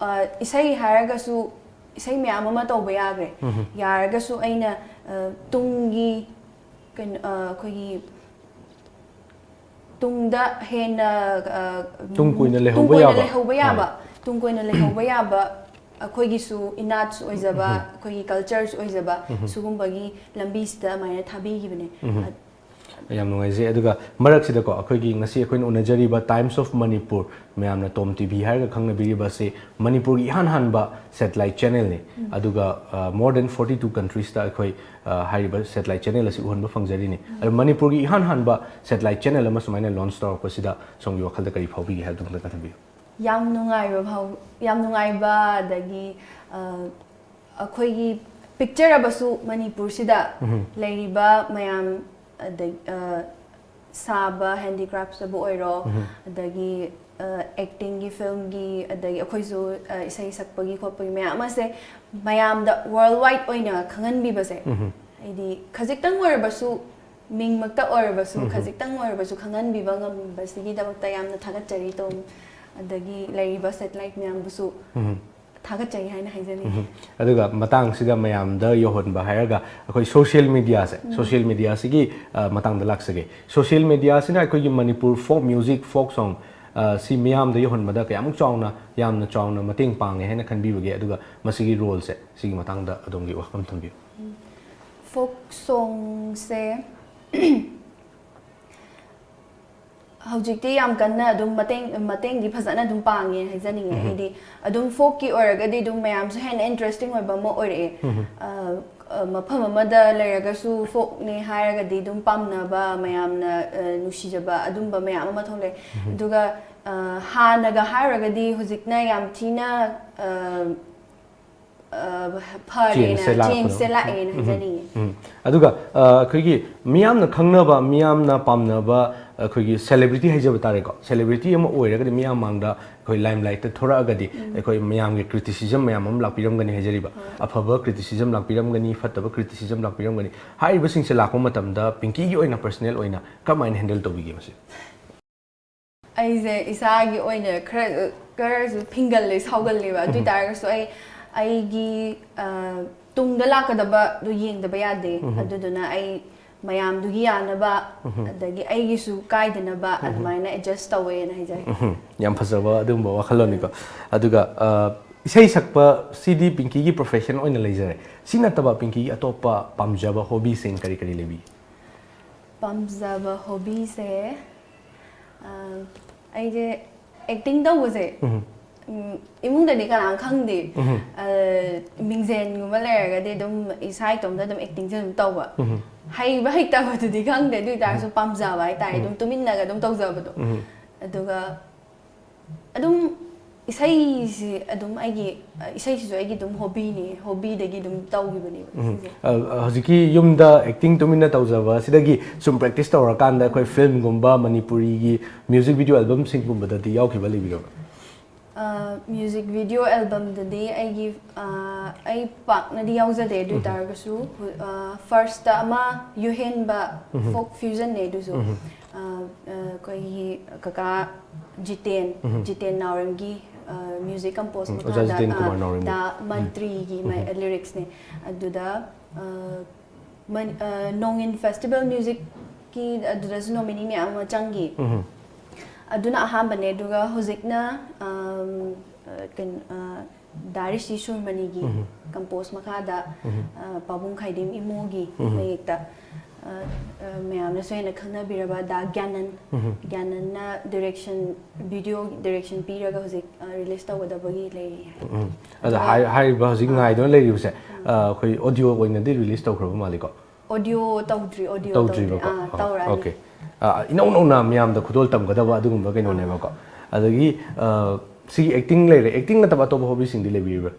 ꯑ, ꯏꯁꯩ ꯍꯥꯏꯔꯒꯁꯨ ꯏꯁꯩ ꯃꯌꯥꯝ ꯑꯃ ꯇꯧꯕ ꯌꯥꯈ꯭ꯔꯦ꯫ ꯌꯥꯔꯒꯁꯨ ꯑꯩꯅ, ꯑ, ꯇꯨꯡꯒꯤ ꯀꯩꯅꯣ ꯑ, ꯑꯩꯈꯣꯏꯒꯤ ꯇꯨꯡꯗ ꯍꯦꯟꯅ ꯑ, ꯇꯨꯡ ꯀꯣꯏꯅ ꯇꯨꯡ ꯂꯩꯍꯧꯕ ꯀꯣꯏꯅ ꯌꯥꯕ꯫ ꯂꯩꯍꯧꯕ ꯌꯥꯕ ꯇꯨꯡ ꯀꯣꯏꯅ ꯂꯩꯍꯧꯕ ꯌꯥꯕ ꯑꯩꯈꯣꯏꯒꯤꯁꯨ ꯏꯅꯥꯠꯁꯨ ꯑꯣꯏꯖꯕ ꯑꯩꯈꯣꯏꯒꯤ ꯀꯜꯆꯔꯁꯨ ꯑꯣꯏꯖꯕ ꯁꯤꯒꯨꯝꯕꯒꯤ ꯂꯝꯕꯤꯁꯤꯗ ꯑꯗꯨꯃꯥꯏꯅ ꯊꯥꯕꯤꯈꯤꯕꯅꯦ꯫ ꯌꯥꯝ ꯅꯨꯡꯉꯥꯏꯖꯩ꯫ ꯑꯗꯨꯒ ꯃꯔꯛꯁꯤꯗꯀꯣ ꯑꯩꯈꯣꯏꯒꯤ ꯉꯁꯤ ꯑꯩꯈꯣꯏꯅ ꯎꯅꯖꯔꯤꯕ Times of Manipur, ꯃꯌꯥꯝꯅ ꯇꯣꯝ ꯇꯤ ꯚꯤ ꯍꯥꯏꯔꯒ ꯈꯪꯅꯕꯤꯔꯤꯕ ꯑꯁꯤ ꯃꯅꯤꯄꯨꯔꯒꯤ ꯏꯍꯥꯟ ꯍꯥꯟꯕ ꯁꯦꯇꯦꯂꯥꯏꯠ ꯆꯦꯅꯦꯜꯅꯤ꯫ ꯑꯗꯨꯒ more than forty two countries-ꯇ ꯑꯩꯈꯣꯏ ꯑ, ꯍꯥꯏꯔꯤꯕ ꯁꯦꯇꯦꯂꯥꯏꯠ ꯆꯦꯅꯦꯜ ꯑꯁꯤ ꯎꯍꯟꯕ ꯐꯪꯖꯔꯤꯅꯤ꯫ ꯑꯗꯣ ꯃꯅꯤꯄꯨꯔꯒꯤ ꯏꯍꯥꯟ ꯍꯥꯟꯕ ꯁꯦꯇꯦꯂꯥꯏꯠ ꯆꯦꯅꯦꯜ ꯑꯃ ꯁꯨꯃꯥꯏꯅ ꯂꯣꯟꯆ ꯇꯧꯔꯛꯄꯁꯤꯗ ꯁꯣꯝꯒꯤ ꯋꯥꯈꯜꯗ ꯀꯔꯤ ꯐꯥꯎꯕꯤꯒꯦ ꯍꯥꯏꯕꯗꯨ ꯑꯃꯨꯛꯇ ꯊꯝꯕꯤꯌꯨ꯫ ꯌꯥꯝ ꯅꯨꯡꯉꯥꯏꯕ ꯐꯥꯎ ꯌꯥꯝ ꯅꯨꯡꯉꯥꯏꯕ ꯑꯗꯒꯤ ꯑ, ꯑꯩꯈꯣꯏꯒꯤ ꯄꯤꯛꯆꯔꯕꯁꯨ ꯃꯅꯤꯄꯨꯔꯁꯤꯗ ꯂꯩꯔꯤꯕ ꯃꯌꯥꯝ ꯑꯗꯩ ꯑ, ꯁꯥꯕ ꯍꯦꯟꯗꯤꯀ꯭ꯔꯥꯐꯇꯕꯨ ꯑꯣꯏꯔꯣ ꯑꯗꯒꯤ ꯑꯦꯛꯇꯤꯡꯒꯤ ꯐꯤꯂꯝꯒꯤ ꯑꯗꯒꯤ ꯑꯩꯈꯣꯏꯁꯨ ꯑ, ꯏꯁꯩ ꯁꯛꯄꯒꯤ ꯈꯣꯠꯄꯒꯤ ꯃꯌꯥꯝ ꯑꯃꯁꯦ ꯃꯌꯥꯝꯗ ꯋꯥꯔꯜ ꯋꯥꯏꯗ ꯑꯣꯏꯅ ꯈꯪꯍꯟꯕꯤꯕꯁꯦ ꯍꯥꯏꯗꯤ ꯈꯖꯤꯛꯇꯪ ꯑꯣꯏꯔꯕꯁꯨ ꯃꯤꯡꯃꯛꯇ ꯑꯣꯏꯔꯕꯁꯨ ꯈꯖꯤꯛꯇꯪ ꯑꯣꯏꯔꯕꯁꯨ ꯈꯪꯍꯟꯕꯤꯕ ꯉꯝꯕꯁꯤꯒꯤꯗꯃꯛꯇ ꯌꯥꯝꯅ ꯊꯥꯒꯠꯆꯔꯤ ꯇꯣꯝ꯫ ꯑꯗꯒꯤ ꯂꯩꯔꯤꯕ ꯁꯦꯇꯦꯂꯥꯏꯠ ꯃꯌꯥꯝꯕꯨꯁꯨ ꯊꯥꯒꯠꯆꯔꯤ ꯍꯥꯏꯅ ꯍꯥꯏꯖꯅꯤꯡꯉꯤ꯫ ꯑꯗꯨꯒ ꯃꯇꯥꯡꯁꯤꯗ ꯃꯌꯥꯝꯗ ꯌꯧꯍꯟꯕ ꯍꯥꯏꯔꯒ ꯑꯩꯈꯣꯏ ꯁꯣꯁꯤꯌꯦꯜ ꯃꯤꯗꯤꯌꯥꯁꯦ, ꯁꯣꯁꯤꯌꯦꯜ ꯃꯤꯗꯤꯌꯥꯁꯤꯒꯤ ꯑ, ꯃꯇꯥꯡꯗ ꯂꯥꯛꯆꯒꯦ꯫ ꯁꯣꯁꯤꯌꯦꯜ ꯃꯤꯗꯤꯌꯥꯁꯤꯅ ꯑꯩꯈꯣꯏꯒꯤ ꯃꯅꯤꯄꯨꯔ ꯐꯣꯛ ꯃ꯭ꯌꯨꯖꯤꯛ, ꯐꯣꯛ ꯁꯣꯡ ꯁꯤ ꯃꯤꯌꯥꯝꯗ ꯌꯧꯍꯟꯕꯗ ꯀꯌꯥꯃꯨꯛ ꯆꯥꯎꯅ, ꯌꯥꯝꯅ ꯆꯥꯎꯅ ꯃꯇꯦꯡ ꯄꯥꯡꯉꯦ ꯍꯥꯏꯅ ꯈꯟꯕꯤꯕꯒꯦ? ꯑꯗꯨꯒ ꯃꯁꯤꯒꯤ ꯔꯣꯜꯁꯦ, ꯁꯤꯒꯤ ꯃꯇꯥꯡꯗ ꯑꯗꯣꯝꯒꯤ ꯋꯥꯐꯝ ꯊꯝꯕꯤꯌꯨ꯫ ꯐꯣꯛ ꯁꯣꯡꯁꯦ ꯍꯧꯖꯤꯛꯇꯤ ꯌꯥꯝ ꯀꯟꯅ ꯑꯗꯨꯝ ꯃꯇꯦꯡ ꯃꯇꯦꯡꯗꯤ ꯐꯖꯅ ꯑꯗꯨꯝ ꯄꯥꯡꯉꯦ ꯍꯥꯏꯖꯅꯤꯡꯉꯦ꯫ ꯍꯥꯏꯗꯤ ꯑꯗꯨꯝ ꯐꯣꯛꯀꯤ ꯑꯣꯏꯔꯒꯗꯤ ꯑꯗꯨꯝ ꯃꯌꯥꯝꯁꯨ ꯍꯦꯟꯅ ꯏꯟꯇꯔꯦꯁꯇꯤꯡ ꯑꯣꯏꯕ ꯑꯃ ꯑꯣꯏꯔꯛꯑꯦ꯫ ꯑ, ꯑ, ꯃꯐꯝ ꯑꯃꯗ ꯂꯩꯔꯒꯁꯨ ꯐꯣꯛꯅꯦ ꯍꯥꯏꯔꯒꯗꯤ ꯑꯗꯨꯝ ꯄꯥꯝꯅꯕ, ꯃꯌꯥꯝꯅ ꯑ, ꯅꯨꯡꯁꯤꯖꯕ ꯑꯗꯨꯝꯕ ꯃꯌꯥꯝ ꯑꯃ ꯊꯣꯛꯂꯛꯑꯦ꯫ ꯑꯗꯨꯒ ꯑ, ꯍꯥꯟꯅꯒ ꯍꯥꯏꯔꯨꯔꯒꯗꯤ ꯍꯧꯖꯤꯛꯅ ꯌꯥꯝ ꯊꯤꯅ ꯑ, ꯑ, ꯐꯔꯦꯅ, ꯆꯦꯟꯖꯁꯦ ꯂꯥꯛꯄꯗꯣ꯫ ꯆꯦꯟꯖꯁꯦ ꯂꯥꯛꯑꯦꯅ ꯍꯥꯏꯖꯅꯤꯡꯉꯤ꯫ ꯎꯝ꯫ ꯑꯗꯨꯒ ꯑ, ꯑꯩꯈꯣꯏꯒꯤ ꯃꯤꯌꯥꯝꯅ ꯈꯪꯅꯕ, ꯃꯤꯌꯥꯝꯅ ꯄꯥꯝꯅꯕ ꯑꯩꯈꯣꯏꯒꯤ ꯁꯦꯂꯦꯕ꯭ꯔꯤꯇꯤ ꯍꯥꯏꯖꯕ ꯇꯥꯔꯦꯀꯣ, ꯁꯦꯂꯦꯕ꯭ꯔꯤꯇꯤ ꯑꯃ ꯑꯣꯏꯔꯒꯗꯤ ꯃꯤꯌꯥꯝ ꯃꯥꯡꯗ ꯑꯩꯈꯣꯏ ꯂꯥꯏꯝꯂꯥꯏꯠꯇ ꯊꯣꯔꯛꯑꯒꯗꯤ ꯑꯩꯈꯣꯏ ꯃꯌꯥꯝꯒꯤ ꯀ꯭ꯔꯤꯇꯤꯁꯤꯖꯝ ꯃꯌꯥꯝ ꯑꯃ ꯂꯥꯛꯄꯤꯔꯝꯒꯅꯤ ꯍꯥꯏꯖꯔꯤꯕ꯫ ꯑꯐꯕ ꯀ꯭ꯔꯤꯇꯤꯁꯤꯖꯝ ꯂꯥꯛꯄꯤꯔꯝꯒꯅꯤ, ꯐꯠꯇꯕ ꯀ꯭ꯔꯤꯇꯤꯁꯤꯖꯝ ꯂꯥꯛꯄꯤꯔꯝꯒꯅꯤ꯫ ꯍꯥꯏꯔꯤꯕꯁꯤꯡꯁꯦ ꯂꯥꯛꯄ ꯃꯇꯝꯗ ꯄꯤꯡꯀꯤꯒꯤ ꯑꯣꯏꯅ ꯄꯔꯁꯅꯦꯜ ꯑꯣꯏꯅ ꯀꯔꯝꯍꯥꯏꯅ ꯍꯦꯟꯗꯜ ꯇꯧꯕꯤꯒꯦ ꯃꯁꯤ? ꯑꯩꯁꯦ ꯏꯁꯥꯒꯤ ꯑꯣꯏꯅ ꯈꯔ ꯈꯔꯁꯨ ꯐꯤꯡꯒꯜꯂꯦ, ꯁꯥꯎꯒꯜꯂꯦꯕ꯫ ꯑꯗꯨ ꯑꯣꯏ ꯇꯥꯔꯒꯁꯨ ꯑꯩ ꯑꯩꯒꯤ ꯑ, ꯇꯨꯡꯗ ꯂꯥꯛꯀꯗꯕꯗꯨ ꯌꯦꯡꯗꯕ ꯌꯥꯗꯦ꯫ ꯑꯗꯨꯗꯨꯅ ꯑꯩ ꯃꯌꯥꯝꯗꯨꯒꯤ ꯌꯥꯅꯕ, ꯑꯗꯒꯤ ꯑꯩꯒꯤꯁꯨ ꯀꯥꯏꯗꯅꯕ ꯑꯗꯨꯃꯥꯏꯅ ꯑꯦꯗꯖꯁ ꯇꯧꯋꯦꯅ ꯍꯥꯏꯖꯒꯦ꯫ ꯎꯝ, ꯌꯥꯝ ꯐꯖꯕ ꯑꯗꯨꯒꯨꯝꯕ ꯋꯥꯈꯜꯂꯣꯟꯅꯤꯀꯣ꯫ ꯑꯗꯨꯒ ꯑ, ꯏꯁꯩ ꯁꯛꯄ ꯁꯤꯗꯤ ꯄꯤꯡꯀꯤꯒꯤ ꯄ꯭ꯔꯣꯐꯦꯁꯟ ꯑꯣꯏꯅ ꯂꯩꯖꯔꯦ꯫ ꯁꯤ ꯅꯠꯇꯕ ꯄꯤꯡꯀꯤꯒꯤ ꯑꯇꯣꯞꯄ ꯄꯥꯝꯖꯕ ꯍꯣꯕꯤꯁꯤꯡ ꯀꯔꯤ ꯀꯔꯤ ꯂꯩꯕꯤ? ꯄꯥꯝꯖꯕ ꯍꯣꯕꯤꯁꯦ, ꯑ, ꯑꯩꯁꯦ ꯑꯦꯛꯇꯤꯡ ꯇꯧꯕꯁꯦ, ꯎꯝ, ꯏꯃꯨꯡꯗꯗꯤ ꯀꯅꯥꯝ ꯈꯪꯗꯦ꯫ ꯑ, ꯃꯤꯡꯖꯦꯜꯒꯨꯝꯕ ꯂꯩꯔꯒꯗꯤ ꯑꯗꯨꯝ ꯏꯁꯥ ꯏꯇꯣꯝꯇ ꯑꯗꯨꯝ ꯑꯦꯛꯇꯤꯡꯁꯦ ꯑꯗꯨꯝ ꯇꯧꯕ꯫ ꯍꯩꯕ ꯍꯩꯇꯕꯗꯨꯗꯤ ꯈꯪꯗꯦ, ꯑꯗꯨ ꯑꯣꯏꯇꯥꯔꯁꯨ ꯄꯥꯝꯖꯕ ꯍꯥꯏꯇꯥꯔꯦ, ꯑꯗꯨꯝ ꯇꯨꯃꯤꯟꯅꯒ ꯑꯗꯨꯝ ꯇꯧꯖꯕꯗꯣ꯫ ꯑꯗꯨꯒ ꯑꯗꯨꯝ ꯏꯁꯩꯁꯤ ꯑꯗꯨꯝ ꯑꯩꯒꯤ, ꯑ, ꯏꯁꯩꯁꯤꯁꯨ ꯑꯩꯒꯤ ꯑꯗꯨꯝ ꯍꯣꯕꯤꯅꯦ, ꯍꯣꯕꯤꯗꯒꯤ ꯑꯗꯨꯝ ꯇꯧꯈꯤꯕꯅꯦꯕ ꯁꯤꯁꯦ꯫ ꯑ, ꯍꯧꯖꯤꯛꯀꯤ ꯌꯨꯝꯗ ꯑꯦꯛꯇꯤꯡ ꯇꯨꯃꯤꯟꯅ ꯇꯧꯖꯕ ꯁꯤꯗꯒꯤ ꯁꯨꯝ ꯄ꯭ꯔꯦꯛꯇꯤꯁ ꯇꯧꯔꯀꯥꯟꯗ ꯑꯩꯈꯣꯏ ꯐꯤꯂꯝꯒꯨꯝꯕ ꯃꯅꯤꯄꯨꯔꯤꯒꯤ ꯃ꯭ꯌꯨꯖꯤꯛ ꯚꯤꯗꯤꯑꯣ ꯑꯦꯜꯕꯝꯁꯤꯡꯒꯨꯝꯕꯗꯗꯤ ꯌꯥꯎꯈꯤꯕ ꯂꯩꯕꯤꯔꯕ? ꯃ꯭ꯌꯨꯖꯤꯛ ꯚꯤꯗꯤꯑꯣ ꯑꯦꯜꯕꯝꯗꯗꯤ ꯑꯩꯒꯤ, ꯑ, ꯑꯩ ꯄꯥꯛꯅꯗꯤ ꯌꯥꯎꯖꯗꯦ꯫ ꯑꯗꯨ ꯑꯣꯏ ꯇꯥꯔꯒꯁꯨ, ꯑ, ꯐꯥꯔꯁꯇ ꯑꯃ ꯌꯨꯍꯦꯟꯕ, ꯐꯣꯛ ꯐ꯭ꯌꯨꯖꯟꯅꯦ ꯑꯗꯨꯁꯨ꯫ ꯑ, ꯑ, ꯑꯩꯈꯣꯏꯒꯤ ꯀꯀꯥ ꯖꯤꯇꯦꯟ, ꯖꯤꯇꯦꯟ ꯅꯥꯎꯔꯦꯝꯒꯤ, ꯑ, ꯃ꯭ꯌꯨꯖꯤꯛ ꯀꯝꯄꯣꯁ ꯎꯝ, ꯑꯣꯖꯥ ꯃꯈꯥꯗ, ꯖꯤꯇꯦꯟ ꯑ, ꯀꯨꯃꯥꯔ ꯅꯥꯎꯔꯦꯝꯒꯤ꯫ ꯗꯥ ꯃꯟꯇ꯭ꯔꯤꯒꯤ ꯃ-, ꯂꯤꯔꯤꯛꯁꯅꯦ꯫ ꯑꯗꯨꯗ, ꯑ, ꯃꯟ-, ꯑ, ꯅꯣꯡꯏꯟ ꯐꯦꯁꯇꯤꯚꯦꯜ ꯃ꯭ꯌꯨꯖꯤꯛꯀꯤ ꯑꯗꯨꯗꯁꯨ ꯅꯣꯃꯤꯅꯤ ꯃꯌꯥꯝ ꯑꯃ ꯆꯪꯈꯤ꯫ ꯑꯗꯨꯅ ꯑꯍꯥꯟꯕꯅꯦ꯫ ꯑꯗꯨꯒ ꯍꯧꯖꯤꯛꯅ, ꯑꯝ, ꯑ, ꯀꯩꯅꯣ, ꯑ, ꯗꯥ ꯔꯤꯁꯤ ꯁꯨꯔꯃꯅꯤꯒꯤ ꯀꯝꯄꯣꯁ ꯃꯈꯥꯗ, ꯑ, ꯄꯥꯕꯨꯡ ꯈꯥꯏꯗꯤꯝ ꯏꯃꯣꯒꯤ ꯃꯌꯦꯛꯇ, ꯑ, ꯑ, ꯃꯌꯥꯝꯅꯁꯨ ꯍꯦꯟꯅ ꯈꯪꯅꯕꯤꯔꯕ ꯗꯥ ꯒ꯭ꯌꯥꯅꯟ, ꯒ꯭ꯌꯥꯅꯟꯅ ꯗꯤꯔꯦꯛꯁꯟ, ꯚꯤꯗꯤꯑꯣ ꯗꯤꯔꯦꯛꯁꯟ ꯄꯤꯔꯒ ꯍꯧꯖꯤꯛ, ꯑ, ꯔꯤꯂꯤꯁ ꯇꯧꯒꯗꯕꯒꯤ ꯂꯩꯔꯤ ꯍꯥꯏ꯫ ꯎꯝ꯫ ꯑꯗ ꯍꯥꯏ-, ꯍꯥꯏꯔꯤꯕ ꯍꯧꯖꯤꯛ ꯉꯥꯏꯗꯨꯅ ꯂꯩꯔꯤꯕꯁꯦ, ꯑ, ꯑꯩꯈꯣꯏ ꯑꯣꯗꯤꯑꯣ ꯑꯣꯏꯅꯗꯤ ꯔꯤꯂꯤꯁ ꯇꯧꯈ꯭ꯔꯕ ꯃꯥꯜꯂꯤꯀꯣ? ꯑꯣꯗꯤꯑꯣ ꯇꯧꯗ꯭ꯔꯤ, ꯑꯣꯗꯤꯑꯣ ꯇꯧꯗ꯭ꯔꯤ꯫ ꯇꯧꯗ꯭ꯔꯤꯕꯀꯣ? ꯑꯥ, ꯑꯣ, ꯇꯧꯔꯛꯑꯅꯤ꯫ ꯑꯣꯀꯦ꯫ ꯑ, ꯏꯅꯧ ꯅꯧꯅ ꯃꯌꯥꯝꯗ ꯈꯨꯗꯣꯜ ꯇꯝꯒꯗꯕ ꯑꯗꯨꯒꯨꯝꯕ ꯀꯩꯅꯣꯅꯦꯕꯀꯣ꯫ ꯑꯗꯒꯤ, ꯑ, ꯁꯤꯒꯤ ꯑꯦꯛꯇꯤꯡ ꯂꯩꯔꯦ, ꯑꯦꯛꯇꯤꯡ ꯅꯠꯇꯕ ꯑꯇꯣꯞꯄ ꯍꯣꯕꯤꯁꯤꯡꯗꯤ ꯂꯩꯕꯤꯔꯤꯕ꯭ꯔꯥ?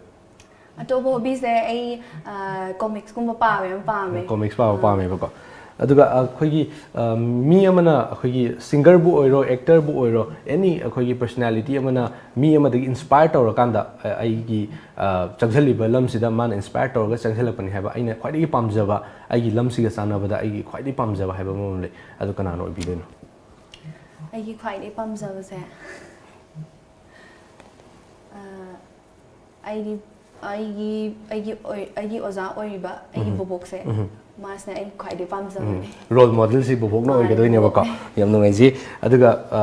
ꯑꯇꯣꯞꯄ ꯍꯣꯕꯤꯁꯦ ꯑꯩ, ꯑ, ꯀꯣꯃꯤꯛꯁꯀꯨꯝꯕ ꯄꯥꯕ ꯌꯥꯝ ꯄꯥꯝꯃꯦ꯫ ꯀꯣꯃꯤꯛꯁ ꯄꯥꯕ ꯑ, ꯄꯥꯝꯃꯦꯕꯀꯣ꯫ ꯑꯗꯨꯒ ꯑꯩꯈꯣꯏꯒꯤ, ꯑ, ꯃꯤ ꯑꯃꯅ ꯑꯩꯈꯣꯏꯒꯤ ꯁꯤꯡꯒꯔꯕꯨ ꯑꯣꯏꯔꯣ, ꯑꯦꯛꯇꯔꯕꯨ ꯑꯣꯏꯔꯣ, ꯑꯦꯅꯤ ꯑꯩꯈꯣꯏꯒꯤ ꯄꯔꯁꯅꯦꯂꯤꯇꯤ ꯑꯃꯅ ꯃꯤ ꯑꯃꯗꯒꯤ ꯏꯟꯁꯄꯥꯌꯔ ꯇꯧꯔꯀꯥꯟꯗ, ꯑ, ꯑꯩꯒꯤ, ꯑ, ꯆꯪꯁꯤꯜꯂꯤꯕ ꯂꯝꯁꯤꯗ ꯃꯥꯅ ꯏꯟꯁꯄꯥꯌꯔ ꯇꯧꯔꯒ ꯆꯪꯁꯤꯜꯂꯛꯄꯅꯤ ꯍꯥꯏꯕ ꯑꯩꯅ ꯈ꯭ꯋꯥꯏꯗꯒꯤ ꯄꯥꯝꯖꯕ, ꯑꯩꯒꯤ ꯂꯝꯁꯤꯒ ꯆꯥꯟꯅꯕꯗ ꯑꯩꯒꯤ ꯈ꯭ꯋꯥꯏꯗꯒꯤ ꯄꯥꯝꯖꯕ ꯍꯥꯏꯕ ꯑꯃ ꯂꯩ꯫ ꯑꯗꯨ ꯀꯅꯥꯅ ꯑꯣꯏꯕꯤꯗꯣꯏꯅꯣ? ꯑꯩꯒꯤ ꯈ꯭ꯋꯥꯏꯗꯒꯤ ꯄꯥꯝꯖꯕꯁꯦ, ꯑ, ꯑꯩꯒꯤ, ꯑꯩꯒꯤ, ꯑꯩꯒꯤ ꯑꯣꯏ-, ꯑꯩꯒꯤ ꯑꯣꯖꯥ ꯑꯣꯏꯔꯤꯕ ꯑꯩꯒꯤ ꯕꯣꯕꯣꯛꯁꯦ, ꯃꯥꯁꯤꯅ ꯑꯩꯅ ꯈ꯭ꯋꯥꯏꯗꯩ ꯄꯥꯝꯖꯕꯅꯦ꯫ ꯔꯣꯜ ꯃꯣꯗꯦꯜꯁꯤ ꯕꯣꯕꯣꯛꯅ ꯃꯥꯅꯦ, ꯑꯣꯏꯒꯗꯣꯏꯅꯦꯕꯀꯣ꯫ ꯕꯣꯕꯣꯛꯅꯦ꯫ ꯌꯥꯝ ꯅꯨꯡꯉꯥꯏꯖꯩ꯫ ꯑꯗꯨꯒ ꯑ,